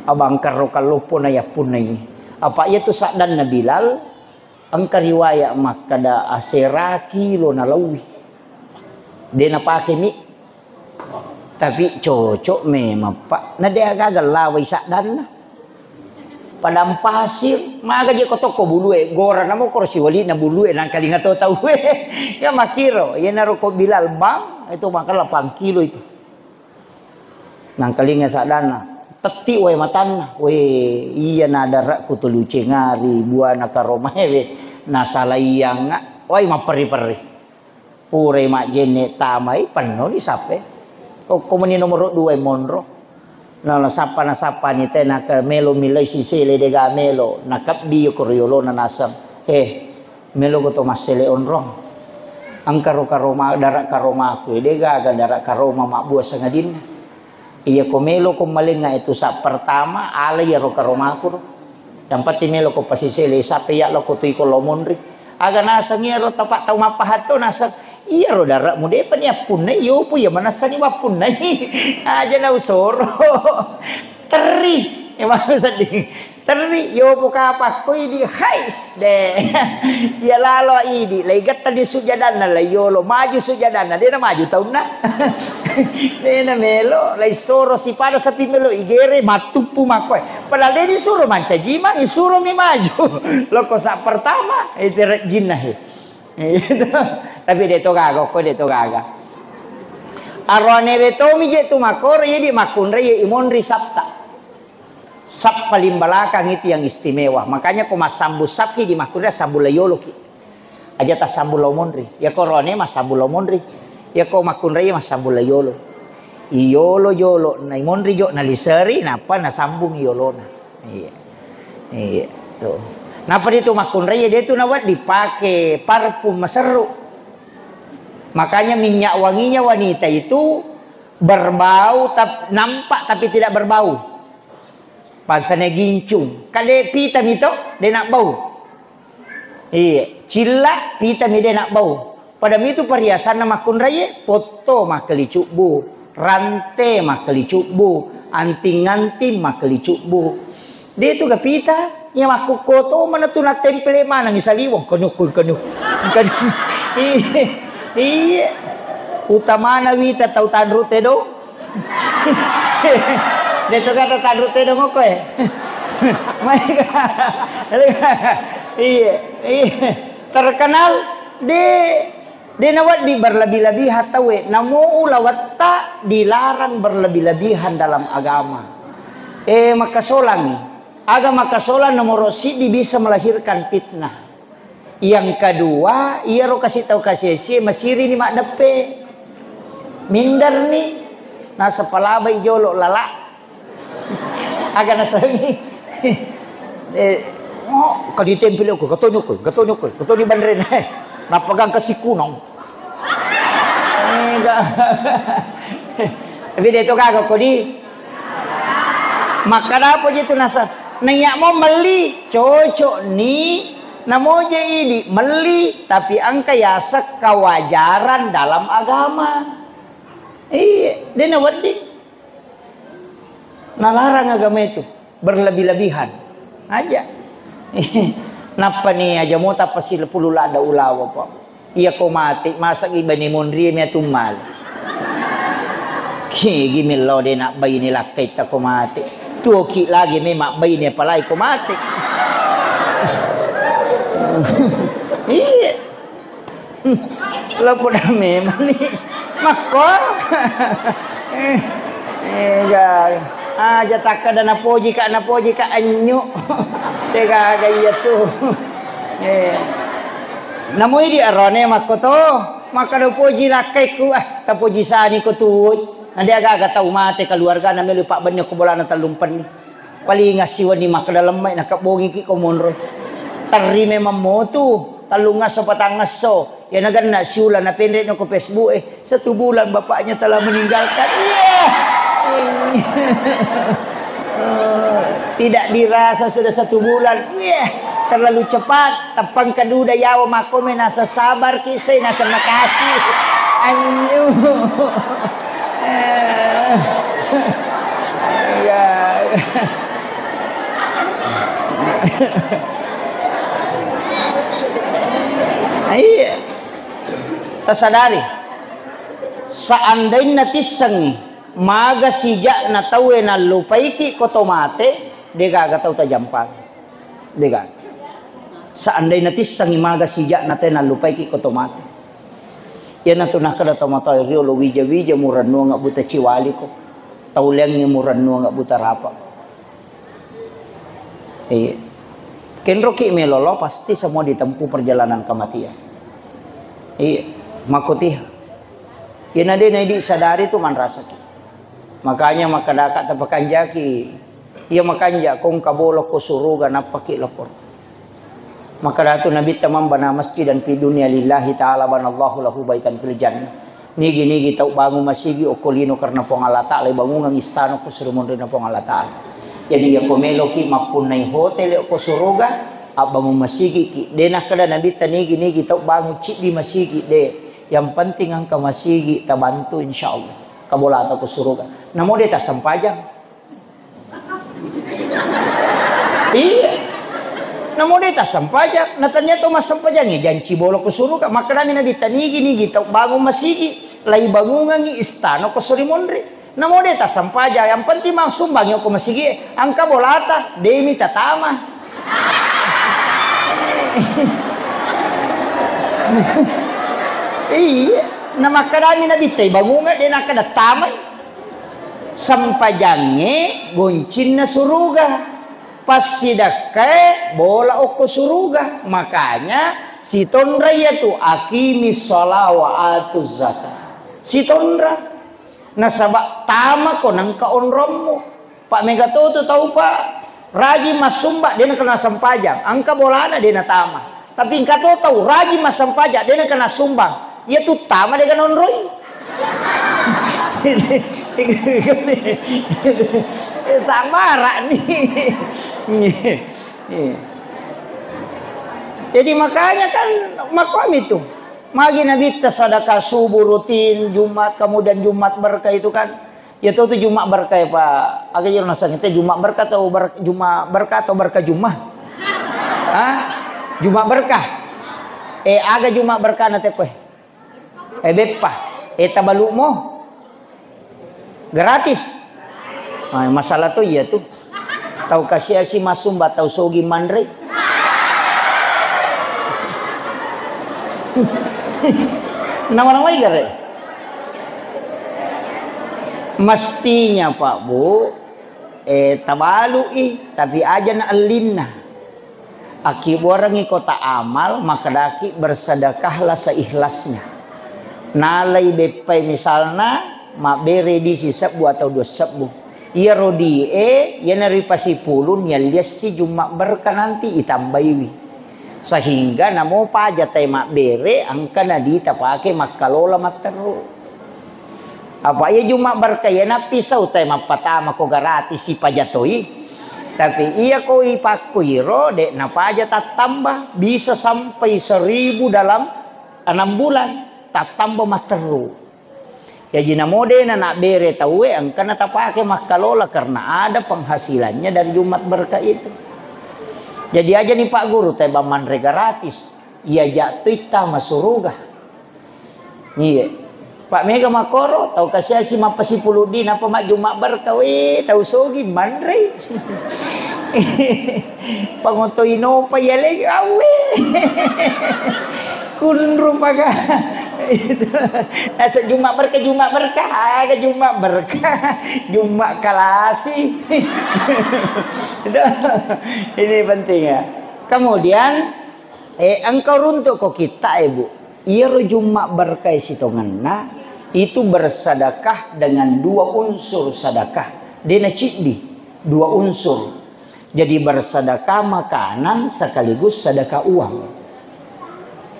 Abang karro kalloppo na yappunnai. Apa iya tu saddanna Bilal, engka riwayat makkada asera kilo nalauwi. De napake mi. Tapi cocok memang, Pak. Na de gaga lawai saddanna. Padang pasir, maga je ko tokko bulue, gora namo koro siwalina bulue nangkalinga to tau. Ya makiro, ya naro ko Bilal bang, itu makan delapan kilo itu. Nangkalinga saddanna, tetti wae matanna. We, iya na darakku tulu cengari, buana karomae we, nasalaiang, wai mapperi-peri. Purai majjenne tamai, pennoni sappe. Okko meni nomoro dua monro. Na nasappa, nasappani te naka melo milai sisele dega melo. Nakabbi ko riolona naseng. Eh, melo ko to massele onrong. Engka ro karoma, darak karomaku. Dega aga darak karoma mabbua sangadinna. Iya ko melo ko malenga itu saf pertama, ala iya ro karomaku ro. Yang penting melo ko pasisele, sape ya lo ko tui ko lo monri. Aga naseng iyaro tapak tau mappahatto naseng, iyaro dare'mu depa ni appunnai, yopo iya manessani mappunnai. Aja na usoro. Terri. Emang sedih. Terri, yopo kapakko idi, hais, de. Iya lalo idi, lai getta di sujadanna, lai yolo maju sujadanna, de na maju taunna. De na melo, lai soro sipada sapi melo igere, matuppu makkoe. Padahal de disuro mancaji mang, isuro mi maju. Loko sa pertama, itu rejinna he. Tapi de to gaga, ko de to gaga. Arone de to mi je tu makoro, iya di makunre, iya imonri sapta. Sab paling belakang itu yang istimewa. Makanya ko massambung sabki di makkunrai, sambung la yoloki. Aja tassambung lao monri. Ya ko rone massambung lao monri. Ya ko makkunrai massambung la yolo. Iyolo jolo, na monri jo, na liseri, napa nasambung iyolona. Iya. Iya, tuh. Napa di tu makkunrai, dia tu nawa dipake parfum maseru. Makanya minyak wanginya wanita itu berbau, tap-, nampak tapi tidak berbau. Bangsana gincung. Kade pita mi to, de nabbau. Iya, cilla pita mi de nabbau. Pada mitu perhiasanna makkunraie, potto makkeli cubbu, rante makkeli cubbu, anting-anting makkeli cubbu. De tu ga pita, iya makkukko to mana tu nattempele maneng saliweng, kanu, kanu, kanu. Iya, iya. Utamana wita tau tanru tedong. De to kata tanru tedong okko e. Maega. Iya, iya. Terkenal de, de nawedding berlebih-lebihan tauwe. Namo ulawetta dilarang berlebih-lebihan dalam agama. Eh, makasolangi. Aga makasolang nomoro siddi bisa melahirkan fitnah. Yang kedua, iyaro kasi tau kasi-, kasi masirini maddeppe. Minderni, nasapalabai jolo lala. Aga nasengi. Eh, oh, kadi tempel ko, katoni ko, katoni ko, katoni banrena. Napagang kasi kunong. Eh, ga-, tapi de to gaga ko di. Makkada apa je tu nasa? Naiya mo melli, cocok ni. Namo je idi melli, tapi engka yaseng kewajaran dalam agama. Iya, de na wedding. Nalarang agama itu berlebih-lebihan. Aja. Nappa ni aja mo tappa silapulu ladda ulawa, Pak. Iya ko mate, masa gi bani monri mi atummali. Kigi millau de nak baine lakkaitta ko mate. Tuoki lagi me mak baine apalai ko mate. Iya. Lo poda memang ni. Makko. Eh, eh, ga. Aja takkada napoji ka, napoji ka anyu. Te gaga iya tu. Eh. Namoi di arone makko to. Makkada poji lakkaiku, ah, tapoji sani ko tuoi. Na de gaga tau mate keluarga na melu pak benni ko bolana tellumpenni. Paling assiwenni makkeda lemmai, nakabbongiki ko monroi. Terri memang motu, tellungesso, patangesso. Iya nagenna siuleng, napenrekno ko Facebook e, "Satu bulan bapaknya telah meninggalkan." Iya. Tidak dirasa sudah satu bulan. Iya. Terlalu cepat. Tappang keduda yawa makkome nasa sabarki, sai nasa makati. Anyu. Eh. Iya. Iya. Tasadari. Seandainna tissengngi maga sijakna tauwe nallupaiki ko to mate, degaga tau tajampang. Degaga. Seandainna tissengngi maga sijakna te nallupaiki ko to mate. Iyanatu nakkeda tomatoa riolo, wija-wija murennuang buta ciwaliko, tau leangnge murennuang buta rapa. Iya. Kenroki melolo, pasti semua ditempuh perjalanan kematian. Iya, makotiha. Iyana de naidi sadari tu manrasaki. Makanya makkedaka tapakanjaki. Iya makanja ko engka bolo ko suruga nappaki lokor. Makkedatu Nabitta, "Man bana masjidan fi dunya lillahi ta'ala banallahu lahu baitan fil jannah." Nigi-nigi tau bangun masigi okko lino karena Puang Allah Ta'ala, bangungang istana ko suri monrina Puang Allah Ta'ala. Jadi, iyako meloki mappunnai hotel ko suruga, abbangung masigi ki. De nakkeda Nabitta nigi-nigi tau bangung cibbi masigi, de. Yang penting engka masigi tabantu, insya Allah. Kabolata ko suruga. Namo de tassempajang. Iya. Namo de tassempajang, na tania to massempajangi janci bolo ko suruga. Makkedami Nabitta nigi-nigi tau bangung masigi, lai bangungangi istana ko sori monri. Namo de tassempajang, yang penting massumbangi ko masigi, engka bolata, demi tatama. Iya, na makkedami Nabitta bangunga, de nakkeda tamai. Sempajangnge goncinna suruga. Passidakkae bola okko suruga. Makanya sitonra iyatu, aqimis shalah wa atuz zakah. Sitonra. Nasaba tamako nengka onrommu. Pak mega to tu tau, Pak, rajin massumba, de nakena sempajang. Engka bolana de natama. Tapi engka to tau rajin massempajang, de nakena sumbang. Iya tu tama de kanonroi. Samara ni. Jadi makanya kan makomi tu. Magi Nabitta sedekah subuh rutin, Jumat, kemudian Jumat berkah itu kan. Ya tu, tu Jumat berkah ya, Pak. Aga jero nasang te Jumat berkah atau ber-, Jumat berkah atau berkah Jumat? Hah? Jumat berkah. Eh, aga Jumat berkah na te koe? Eh, beppa. Eh, tabalu mo? Gratis. Ah, masalah tu iya tu. Tau kasiasi massumba, tau sogi manre. Nama-namai gare. Mestinya, Pak, Bu, eh, tabalu'i, tapi aja na ellinna. Akkibuarengngi kota amal, makkedaki bersedekahlah seikhlasnya. Nalai beppai misalna, mabbere di sisebbu atau dua sebbu. Iyaro die, iyana ripasipulung, yalliassi Jumat berkah nanti itambaiwi. Sehingga namo paja tai mabbere, engka nadi tapake makkalola matteru. Apa iya Jumat berkah iya nappisau tai mappatama ko garati sipajatoi. Tapi iya ko ipakkuiro, de napaja tattamba, bisa sampai seribu dalam enam bulan, tattamba matteru. Jaji namo de na nabbere tauwe, engka na tapake makkalola karena ada penghasilannya dari Jumat berkah itu. Jadi aja ni Pak Guru, tebang manre gratis, iya jattu ittama suruga. Iya. Pak mega makoro, tau kasiasi mappasipulung di, napa majjuma berkah, we, tau sogi manre. Pangotoi nopa yale, awe. Kunru paga. Itu. Nasa Jumat berkah, Jumat berkah, aga Jumat berkah. Jumat kalasi. Itu. Ini penting ya. Kemudian, eh, engkau runtuk ko kita, eh, Bu. Iyaro Jumat berkah sitongenna itu bersedekah dengan dua unsur sedekah. Dena ciddi, dua unsur. Jadi bersedekah makanan sekaligus sedekah uang.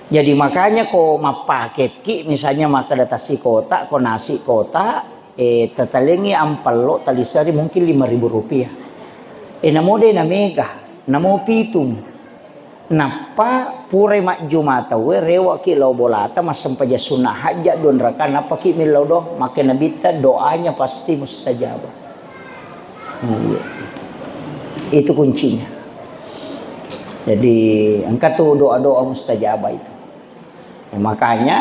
Jadi makanya ko mappaketki, misalnya makkeda tassi kotak, ko nasi kotak, eh, tatalengi ampello taliseri mungkin lima ribu rupiah. Eh, namo de na mega, namo pitung. Nappa purai majjuma tauwe, rewaki lao bolata massempajang sunnah hajat dua rakaat, nappaki millau doang. Makkeda Nabitta, doanya pasti mustajabah. Iya. Itu kuncinya. Jadi, engka tu doa-doa mustajabah itu. Ya, makanya,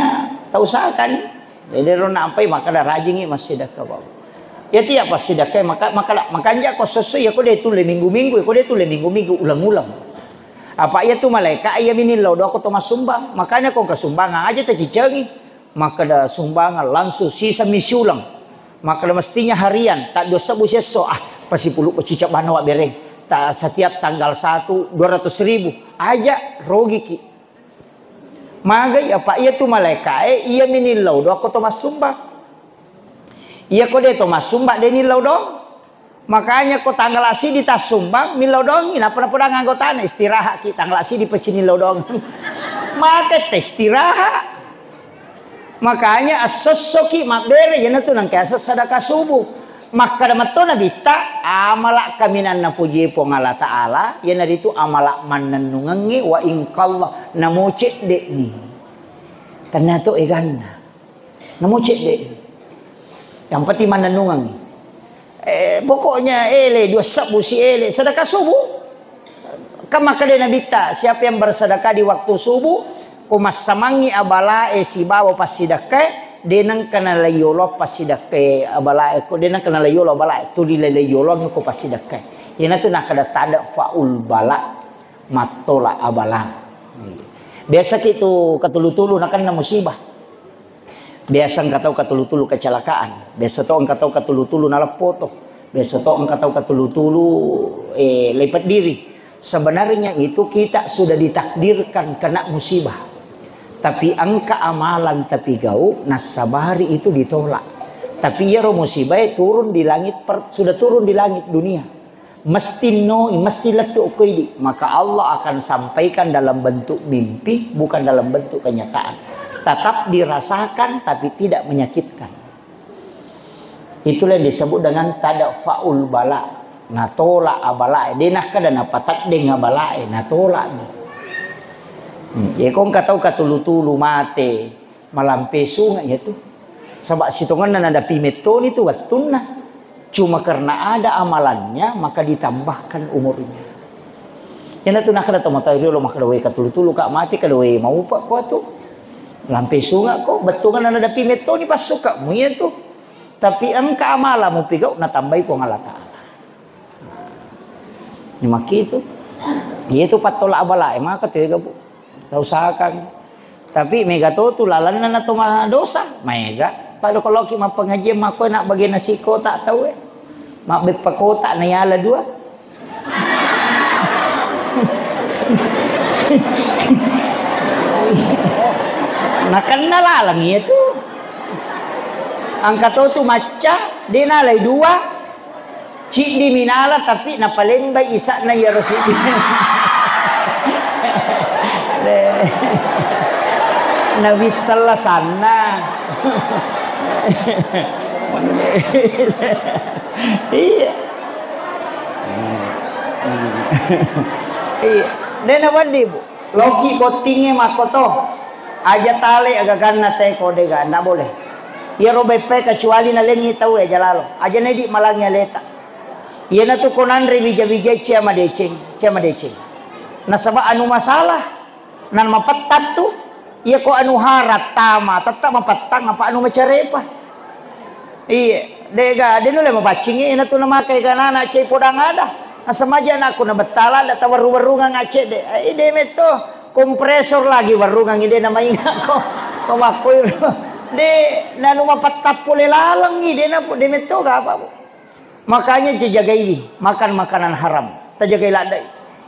tausahakan. Jadi, ro nampai, maka da rajingi massidakka, Bapak. Ya, tiap massidakka, maka, maka, makanja ko sesso, ya, ko de tulle minggu-minggu, ya, ko de tulle minggu-minggu, ulang-ulang. Apa iya tu malaika, iya minillau doa ko to massumbang. Makanya ko kesumbangan aja tacicengi. Makkeda sumbangan langsung sisa misi ulang. Makkeda mestinya harian, tak dua sebbu siesso. Ah, pasipulung ko cicak bana wa bereng. Ta-, setiap tanggal satu, dua ratus ribu. Aja rogiki. Magai apa iya tu malaikae, iya minillau doang ko to massumbang. Iya ko de to massumbang, de nillau doang. Makanya ko tanggal sidi tassumbang, millau doang, nappa napodang anggotana, istirahat ki, tanggal sidi pasi nillau doang. Maka te istirahat. Makanya assossoki mabbere, iyanatu nangka aseng sedekah subuh. Makkada metto Nabitta, amala kaminang napojie Puang Allah Ta'ala, iyanaritu amala mannennungengnge, wa in qalla, namo cedde'ni. Tennato eganna. Namo cedde'ni. Yang penting mannennungengngi. Eh, pokoknya ele, dua sebbu si ele, sedekah subuh. Kan makkeda Nabitta, siapa yang bersedekah di waktu subuh, ko massamangngi abalae sibawa passidekkae, de nengka nalaiyolo passidekkae abalae, ko de nengka nalaiyolo abalae, tuli lalaiyolongngi ko passidekkae. Iyanatu nakkeda tadfa'ul bala, mattola abala. Biasa ki tu katulu-tulu nakenna musibah. Biasa engka tau katulu-tulu kecelakaan, biasa to engka tau katulu-tulu naleppo to, biasa to engka tau katulu-tulu, eh, lepe diri. Sebenarnya itu kita sudah ditakdirkan kena musibah. Tapi engka amalan tapi gau, nassabari itu ditolak. Tapi iyaro musibah turun di langit per-, sudah turun di langit dunia. Mesti noi, mesti lettu ko idi, maka Allah akan sampaikan dalam bentuk mimpi, bukan dalam bentuk kenyataan. Tetap dirasakan, tapi tidak menyakitkan. Itulah yang disebut dengan tadfa'ul bala. Natolak abalae, de nakkeda napateddeng abalae, natolak. Hmm, ye ko engka tau katulu-tulu mate, malampe sunga iya tu. Saba sitongenna nadapi mettoni tu wettunna. Cuma karena ada amalannya, maka ditambahkan umurnya. Iyanatu nakkeda tomatoa riolo makkeda, "We, katulu-tulu ka mati, kada we maupa ko tu." Lampe sunga ko, bettungenna nadapi mettoni passuka mu iya tu. Tapi engka amala mupigau, natambai Puang Allah Ta'ala. Ni makkitu. Iya tu pattola abalae, maka tu ega, Bu. Tau usahakan. Tapi mega to tu lalenna na to ma-, dosa, mega. Pada kalau ki mappengajian makko nak bagi nasi kotak tau e. Mak beppa kotak na yala dua. Nakenna laleng iya tu. Angka to tu macca, de nalai dua. Ciddi minala tapi napalembai isa'na iyaro siddi. Nawissella sanna. Iya. Iya. De nawedding, Bu. Loki bottingnge makkoto. Aja tale agaganna teko dega, ndak boleh. Iyaro beppae kecuali nalengngi tau aja lalo. Aja nedi malangi aleta. Iyanatu ko nanre wija-wija cia madeceng, cia madeceng. Nasaba anu masalah, nan mapettang tu, iya ko anu haram tama, tetap mapettang apa anu macarepa. Iya, dega, de nulle mapaccingi, iyanatu namakai kanana cai podang ada. Nasamaja anakku nabettala, ada tawarru-warrungang acedde. Eh, de metto, kompresor lagi warrungang ide namainga ko. Ko makkoiro. De, nanu mapettang pole lalengngi, de na, de metto ga apa, Bu. Makanya jajagaiwi makan makanan haram. Tajagai laddai.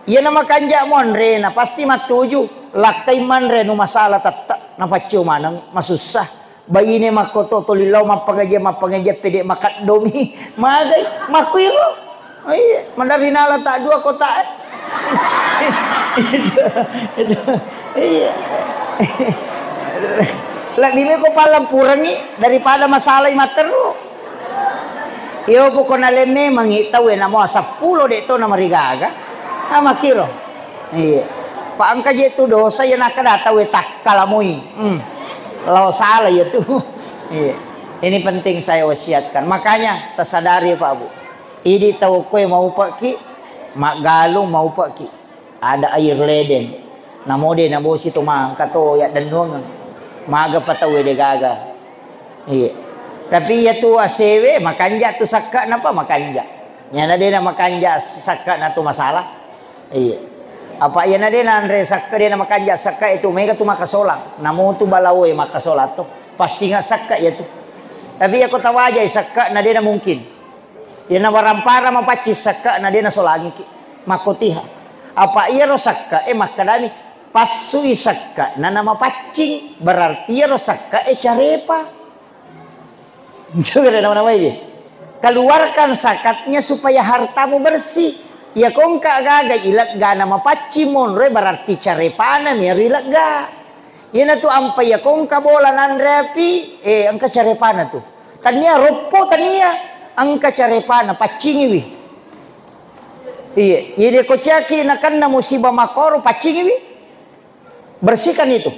Iyana makanja monre na pasti mattuju. Lakkai manre nu masalah tette. Napacceo maneng masussa. Baine makkoto tolillau mappangaja, mappangaja pede makaddomi. Magai makkuiro. Oh iya, madari nala tak dua kota eh. Itu, itu, iya. Lebih meko pallampurangi daripada masalai matteru. Iyo, pokona lemme mangi tau e namo seppulo de to namarigaga. Ah, makiro. Iya. Pa engka je tu dosa iya nakkeda tau e takkalamoi. Hmm. Lao salah iya tu. Iya. Ini penting saya wasiatkan. Makanya tasadari Pak Bu. Idi tau koe maupekki, maggalung maupekki. Ada air ledeng. Namo de nabosi to mangka to yaddennuangeng. Maga pa tau de gaga. Iya. Tapi iya tu asewe makanja tu sakka napa makanja. Nyana de na makanja sakka na tu masalah. Iya. Apa iya na de na anre sakka de na makanja sakka itu mega tu makasolang. Namo tu balawo e makasolang to. Pasti nga sakka iya tu. Tapi iya ko tawajai sakka na de na mungkin. Iyana warampara mapaccing sakka na de nasolangiki. Makkotiha. Apa iyaro sakka e makkedami, "Passui sakka na namapaccing." Berarti iyaro sakka e carepa. Coba nama-namai. Keluarkan zakatnya supaya hartamu bersih. Iya kongka gaga ilegga namapaccing monroe berarti carepana mi iyaro ilegga. Iyanatu ampai iya kongka bola nanre api, eh, engka carepana tu. Tania roppo, tania. Engka carepana, paccingiwi. Iya, iya, de ko ciaki nakenna musibah makkoro, paccingiwi. Bersihkan itu.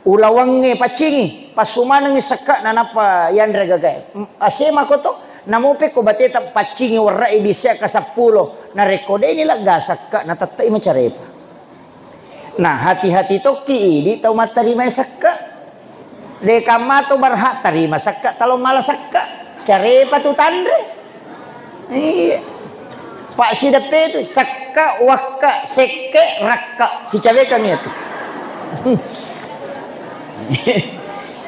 Ulawengnge paccingi, passumanengngi sekke'na nappa yanre gagae. Asema ko to, namope ko bateta paccingi werra'i bisa ka seppulo. Narekko deni lega sekke'na, tette'i macarepa. Nah, hati-hati tokki idi tau mattarima sekke. De kamma to berhak tarima sekke, talo mala sekke. Carepa tu tanre. Iya. Pak sideppe tu, sekke, wakke, sekke, rakke. Sicawekang itu.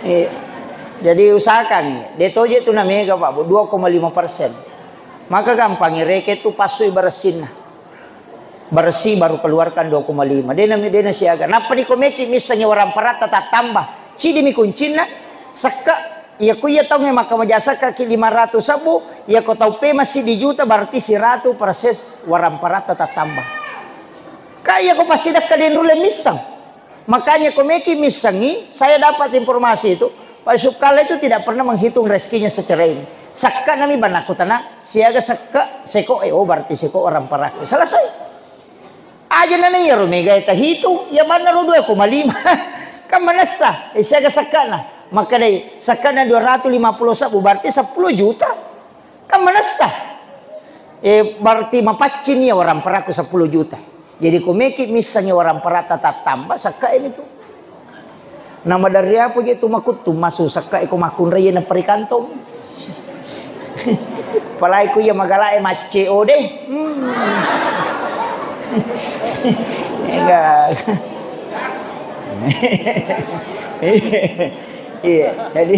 Iya. Jadi usahakan, de toje tu na mega, Pak, Bu, dua koma lima persen. Maka gampang reke tu passui beresinna. Bersih baru keluarkan dua koma lima. Dena, dena siaga. Nappa dikomeki missengi waramparatta tattamba. Cidimi kuncinna, sekke. Iya ku iya taunge makkamaja sekke ki lima ratus sebbu, iya ko tau pe massiddi juta berarti siratu perses waramparatta tattamba. Ka iya ko passidekka denrulle misseng. Makanya ko meki missengi, saya dapat informasi itu, Pak Sukkalla itu tidak pernah menghitung rezekinya secara ini. Sekke nami banakku tenang, siaga sekke, seko, eh, oh berarti seko orang paraku. Selesai. Aja nana iya ro mega eta hitung, ya mana ro dua koma lima. Kan manessa, eh, siaga sekkena. Maka dai, sekkena dua ratus lima puluh sebbu, berarti sepuluh juta. Kan manessa. Eh, berarti mapaccing iya waramparaku sepuluh juta. Jadi ko meki missengi waramparatta tattamba, sekke ini tu. Nama dari apa je tu makuttu masu sekke ko makkunrai na perikantong. Palai ku iya magalae macce ode. Hmm. Enggak. Iya, jadi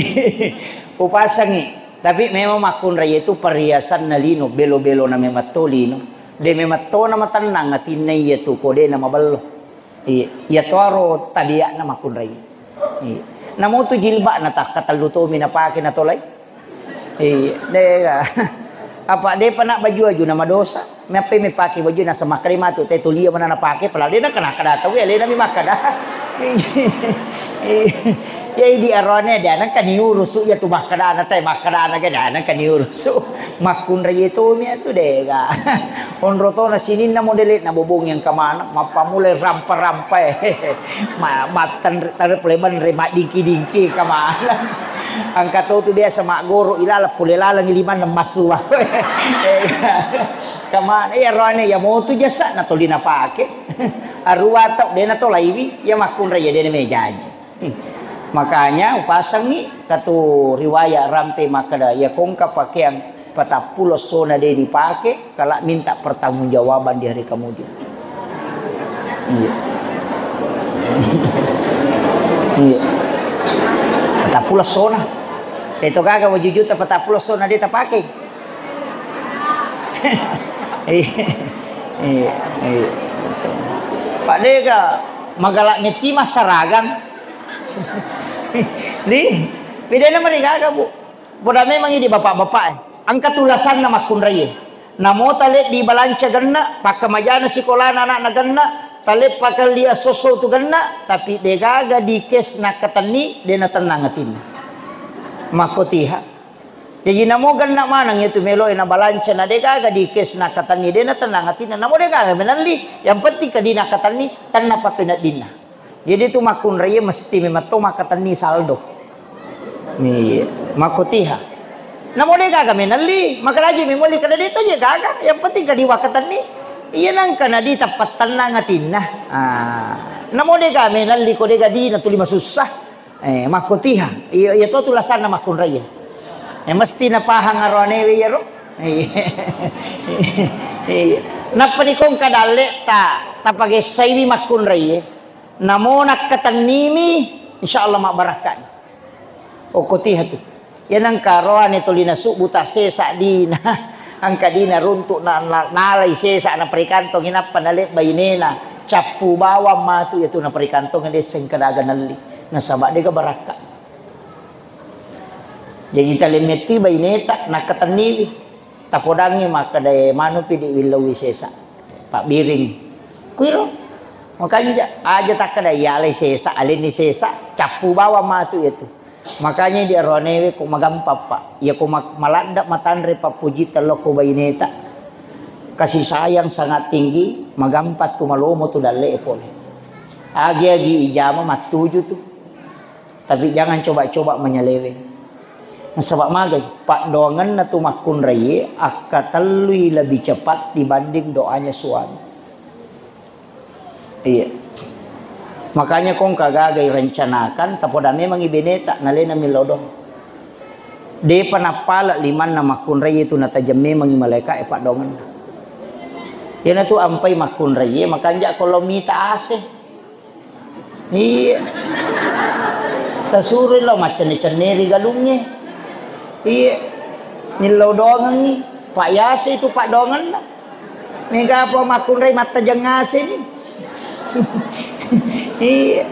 upasangi. Tapi memang makkunrai itu perhiasanna lino, belo-belona memang to lino. De memang to na matennang atinna iya tu, ko de na mabello. Iya, iya to aro tabiatna makkunrai. Iya. Namo tu jilbabna takkatellu tomi napake natolai. Iya, de ga. Apa depa na baju-baju na madosa. Meappe mepake baju nasaba makkeda matu te tulia mana napake, padahal de nengka nakkeda tau, alena mi makkeda. Iya, idi aroane de nengka niurusu iya tu makkedana te, makkedana ke de nengka niurusu. Makkunrai tomi atu de ga. Onro tona sininna modele na bobong yang kemana, mappamulai rampa-rampa e. Ma-, mattanre-, tare pole banre maddingki-dingki kemana. Engka to tu biasa maggoro ilala pole laleng limanna massuwa. Kemana? Iya roane, iya motu jasa na toli napake. Arua tau de na tolaiwi, iya makkunrai iya de na mejaji. Makanya upasangi katu riwayat rampe makkeda, iya kongka pakeang patappulo essona de dipake, kala minta pertanggungjawaban di hari kemudian. Iya. Iya. Patappulo essona. Itu gaga waju juta patappulo essona de tapake. Iya. Iya. Iya. Pak dega magala metti massaragang. Di, bedana marigaga, Bu. Poda memang idi bapak-bapak e. Engka tulasanna makkunrai e. Namo tale di balanca genna, pakkamajana sikolana anakna genna, tale pakelli esso-esso tu genna, tapi degaga di cash nakkatenni, de natennang atinna. Makkotiha. Jaji namo genna maneng itu melo e na balanca na degaga di cash nakkatenni, de natennang atinna. Namo degaga menelli, yang penting ke di nakkatenni, tenna pappeneddinna. Jadi tu makkunrai mesti memang to makkatenni saldo. Iya, makkotiha. Namo de gaga menelli, makalaji memoli kada de to je gaga, yang penting kadi wakkatenni. Iya nangka na di tappa tennang atinna. Ah, namo de gaga menelli ko de ga dina tuli masussa. Eh, makkotiha. Iya, iya to tulasanna makkunrai. Eh, mesti napahang aroanewe iyaro. Iya. Iya. Nappa nikongka dalle ta, tapagessaiwi makkunrai. Namo nakkatennimi, insyaallah mabbarakkani. Okkotiha tu. Iya nengka roane toli nasubbu tassesa dina. Engka dina runtu na, na, nalai sesa na perikantongi nappa nalebba inena. Cappu bawang matu iya tu na perikantongi de sengka daga nelli. Nasaba dega barakka. Jaji talemetti baineta nakkatenniwi. Tapodangngi makkeda, "E, manupi di willauwi sesa. Pabbiring." Kuiro. Makanja aja takkeda, "Iyalai sesa, alenni sesa, cappu bawang matu iya tu." Makanya di aroanewe ko magampang, Pak. Iya ko ma-, maladda matanre pappuji tello ko baineta. Kasih sayang sangat tinggi, magampang tu malomo tu dalle e pole. Agi-agi ijama mattuju tu. Tapi jangan coba-coba menyeleweng. Nasaba magai, paddoangenna tu makkunraie akkatellui lebih cepat dibanding doanya suami. Iya. Makanya kong kagaga irencanakan, tapoda memangi beneta, nalena millau doang. Depa nappala limanna makkunrai itu natajeng memangi malaika e paddoangenna. Iyanatu ampai makkunrai e, makanja ko lo mita ase. Iya. Tasuroi lo maccenne-cenneri galungnge. Iya. Millau doangengi. Pak yase itu paddoangenna. Mega apa makkunrai mattajeng ngaseni. Iya.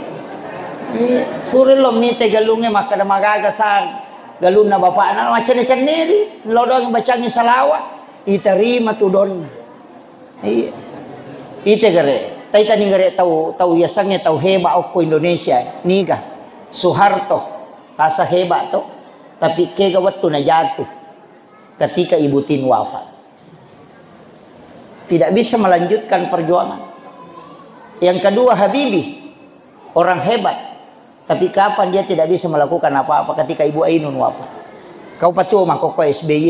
Iya. Suri lo mite galungnge makkeda magaga sang galunna bapakna maccenne-cenneri, lo doang bacangi salawa, iterima tu donna. Iya. Ite gare, taitani gare tau, tau yasengnge tau heba okko Indonesia, niga? Soeharto, tasa heba to, tapi kega wettu na jatuh ketika Ibu Tin wafat. Tidak bisa melanjutkan perjuangan. Yang kedua, Habibie, orang hebat. Tapi kapan dia tidak bisa melakukan apa-apa ketika Ibu Ainun wafat? Kau patua makkokko S B Y.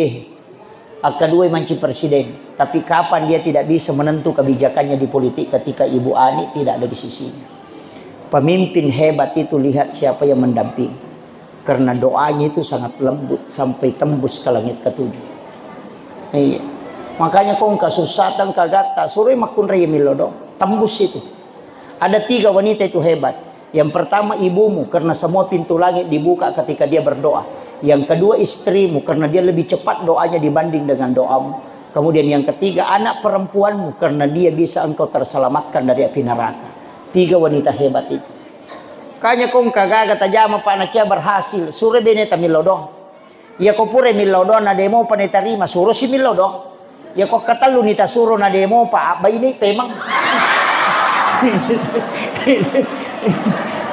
Kedua manci presiden. Tapi kapan dia tidak bisa menentu kebijakannya di politik ketika Ibu Ani tidak ada di sisinya? Pemimpin hebat itu lihat siapa yang mendampingi. Karena doanya itu sangat lembut sampai tembus ke langit ketujuh. Iya. Makanya kong kasussatan kagatta, suroi makkunrai millau doang. Tembus itu. Ada tiga wanita itu hebat. Yang pertama ibumu, karena semua pintu langit dibuka ketika dia berdoa. Yang kedua istrimu, karena dia lebih cepat doanya dibanding dengan doamu. Kemudian yang ketiga anak perempuanmu, karena dia bisa engkau terselamatkan dari api neraka. Tiga wanita hebat itu. Kanya kong kagaga tajama panakia berhasil, sure bene tamillau doang. Iya ko pura millau doang na demo pa natarima, suro si millau doang. Iya ko katellu ni tasuro na demo pa, abbaini pemang.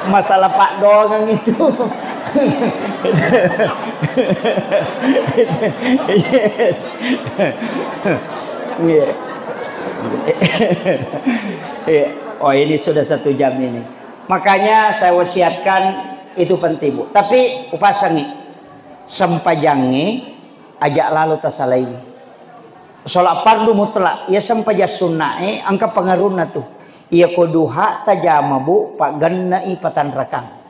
Masalah paddoangeng itu. Yes. Iya. Iya. Oh, ini sudah satu jam ini. Makanya saya wasiatkan itu penting, Bu. Tapi upasangi sempajangnge aja lalo tasalaiwi. Sholat fardu mutlak, iya sempajang sunnae engka pengaruhna tu. Iya ko duha tajama, Bu, paggenna i patanrakang.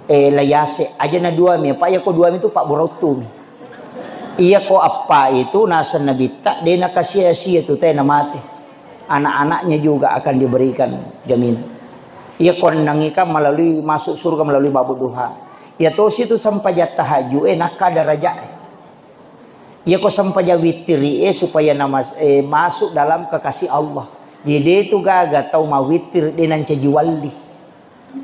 Eh, layase, aja na dua mi, apa iya ko dua mi tu pabburottu mi. Iya ko appa itu naseng nabitta, de nakasia-sia tu te na mate. Anak-anaknya juga akan diberikan jaminan. Iya ko enneng kan melalui masuk surga melalui babu duha. Iya tosi tu sempajang tahajud, eh, nakka darajat. Iya ko sempajang witiri, eh, supaya namas-, eh, masuk dalam kekasih Allah. Jadi itu gaga tau mawitir de nancaji wali.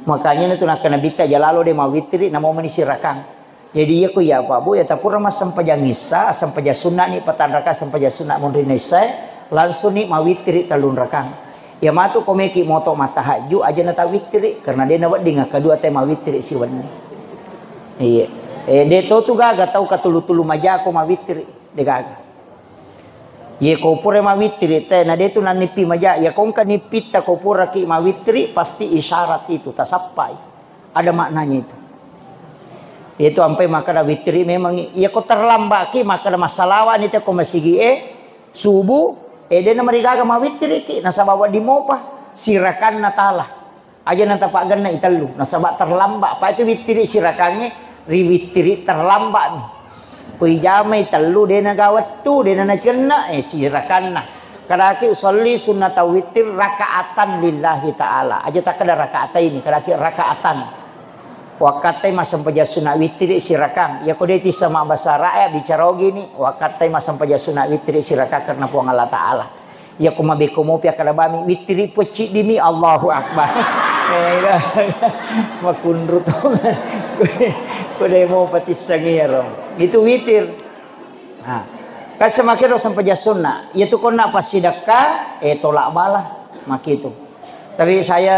Makanya na tu nakkeda nabitta aja lalo de mawittiri namo meni sirakang. Jadi iya ko iya Pak Bu, iya tapura massempajang issa, sempajang sunna ni patanraka sempajang sunna munri na issa, langsung ni mawittiri tellung rakang. Iya matu ko meki moto mattahajju aja na tawittiri karena de nawedding kedua te mawittiri siwenni. Iya. Eh, de to tu gaga tau katulu-tulu majako mawittiri, de gaga. Ye ko pura mawittiri te, na de tu nannipi maja, ya ko engka nippitta ko puraki mawittiri, pasti isyarat itu tasappai. Ada maknanya itu. Itu ampai makkeda wittiri memang, ya ko terlambaki makkeda massalawa ni te ko masigi e, subuh, e de na marigaga mawittiri ki, nasaba wedding mopa, sirakanna tala. Aja na tapaggenna i tellu, nasaba terlambat. Apa itu wittiri sirakangnge, ri wittiri terlambat mi. Ko ijamai tellu, de na ga wettu, de na nakenna, eh, sirakanna. Kadaki usolli sunnata wittir rakaatan lillahi ta'ala. Aja takkeda rakaataini, kadaki rakaatan. Wakkattai massempajang sunna wittiri sirakang. Ya ko de tissa mabbasa rakyat bicara ogini, wakkattai massempajang sunna wittiri sirakang karena Puang Allah Ta'ala. Iya ko mabekko mopi akkeda bami, wittiri pocciddimi, Allahu Akbar. Eh, makunru to. Ko de mo patissangi ero. Itu witir. Nah, kan semakin ro sempajang sunna. Iya tu konna passidekka, eh, tolak bala. Makitu. Tapi saya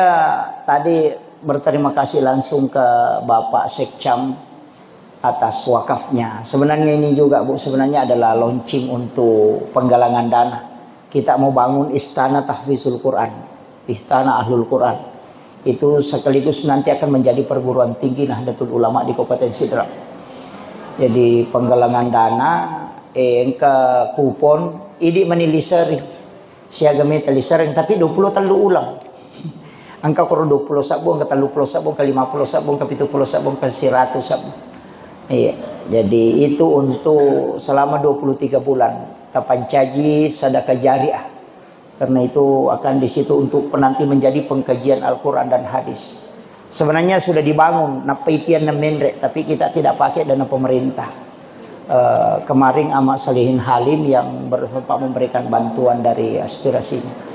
tadi Berterima kasih langsung ke Bapak Sekcam atas wakafnya. Sebenarnya ini juga, Bu, sebenarnya adalah launching untuk penggalangan dana. Kita mau bangun Istana Tahfizul Quran, Istana Ahlul Quran. Itu sekaligus nanti akan menjadi perguruan tinggi Nahdlatul Ulama di Kabupaten Sidrap. Jadi penggalangan dana, eh, engka kupon, idi mani liseri. Siaga meta liseri, tapi dua puluh tellu uleng. Engka koro dua puluh sabbu, engka tellu puluh sabbu, engka lima puluh sabbu, engka pitu puluh sabbu, engka siratu sabbu. Iya. Jadi itu untuk selama dua puluh tiga bulan tapancaji sedekah jariah. Karena itu akan di situ untuk penanti menjadi pengkajian Al-Quran dan hadis. Sebenarnya sudah dibangun, nappa itian na menre, tapi kita tidak pakai dana pemerintah. Eh, kemarin Ahmad Salihin Halim yang ber-, sempat memberikan bantuan dari aspirasinya.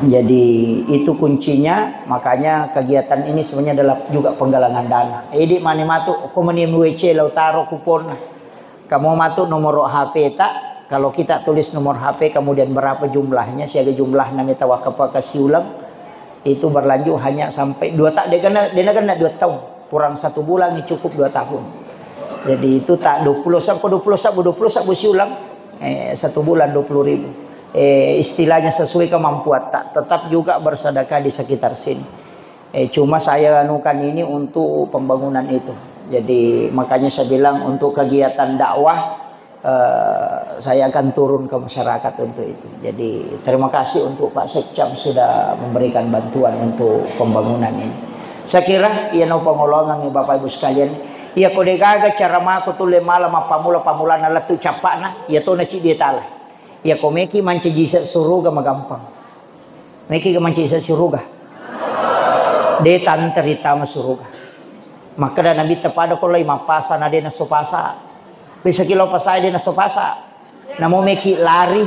Jadi itu kuncinya, makanya kegiatan ini sebenarnya adalah juga penggalangan dana. Edi mani matu, ko meni M W C lau taro kuponna. Kamu matu nomor H P ta, kalau kita tulis nomor H P kemudian berapa jumlahnya, siaga jumlah na meta wakaf ke siuleng, itu berlanjut hanya sampai dua ta-, dia kena, dia kena dua tahun, kurang satu bulan, cukup dua tahun. Jadi itu tak dua puluh sabbu, dua puluh sabbu, dua puluh sabbu siuleng, eh, satu bulan dua puluh ribu. Eh, istilahnya sesuai kemampuan tak, tetap juga bersedekah di sekitar sini. Eh, cuma saya anukan ini untuk pembangunan itu. Jadi, makanya saya bilang untuk kegiatan dakwah, eh, saya akan turun ke masyarakat untuk itu. Jadi, terima kasih untuk Pak Sekcam sudah memberikan bantuan untuk pembangunan ini. Saya kira, iya no pangolongan, Bapak Ibu sekalian, iya ko degaga cara mako tulle mala mappamula-pamulana lettu cappana, iya to na ciddi tala. Iya ko meki mancaji suruga magampang. Meki ga mancaji suruga? De tanteri tama suruga. Makkeda Nabitta, pada ko lai mappasa na de nasso pasa. Bisa ki lao pasa de nasso pasa. Namo meki lari.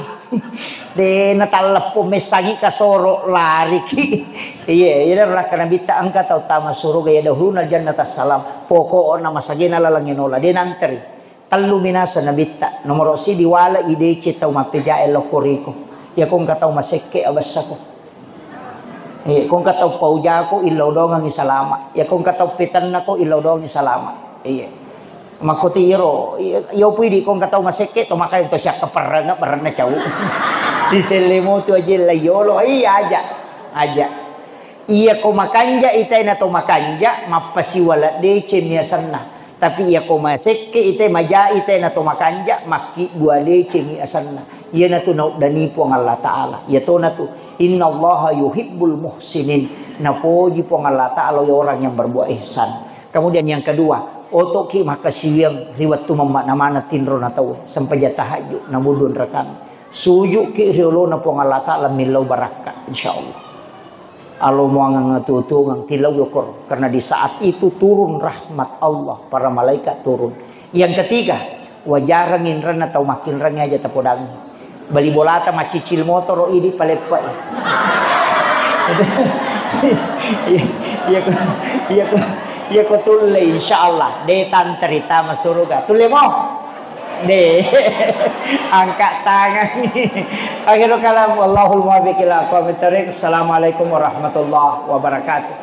De natalleppo messangi kasoro lari ki. Iya, iya, rakka Nabitta engka tau tama suruga ya dahuluna jannata salam. Pokokna masagena laleng enola. De nanteri. Tellu minasa Nabitta, nomoro sidi wala idece tau mappejae lokko riko. Iya ko engka tau masekke abessako. Iya, ko engka tau paujako illau dongengi salama. Iya ko engka tau petennako illau dongengi salama. Iya. Makkoti iro, iya, iya pui di ko engka tau masekke to makai to siakka perrenga berenna cau. Diselle motu aja la yolo. Iya aja. Aja. Iya ko makanja itae na to makanja, mappasiwala deceng mi asenna. Tapi iya ko masekke itae, maja itae na to makanja, makkibbua decengi asenna. Iyanatu nauddani Puang Allah Ta'ala. Iya tona tu, innallaha yuhibbul muhsinin. Napoji Puang Allah Ta'ala ya orang yang berbuat ihsan. Kemudian yang kedua, otoki makkasiwiang ri wettu mammakna maneng tinro na tau, sempajang tahajud, na budun rakang. Sujuki ri olona Puang Allah Ta'ala millau barakka, insyaallah. Alo muangang atuo-tuongeng tilau yokor. Karena di saat itu turun rahmat Allah, para malaikat turun. Yang ketiga, wajareng inrenna tau makkinreng aja tapodangi. Bali bolata maccicil motoro idi paleppai. Iya ko, iya ko, iya ko tulle insyaallah de tanteri tama suruga. Tulle mo? De. Angkat tangan. Akhirul kalam, wallahul muwaffiq ila aqwamit thariq. Assalamualaikum warahmatullahi wabarakatuh.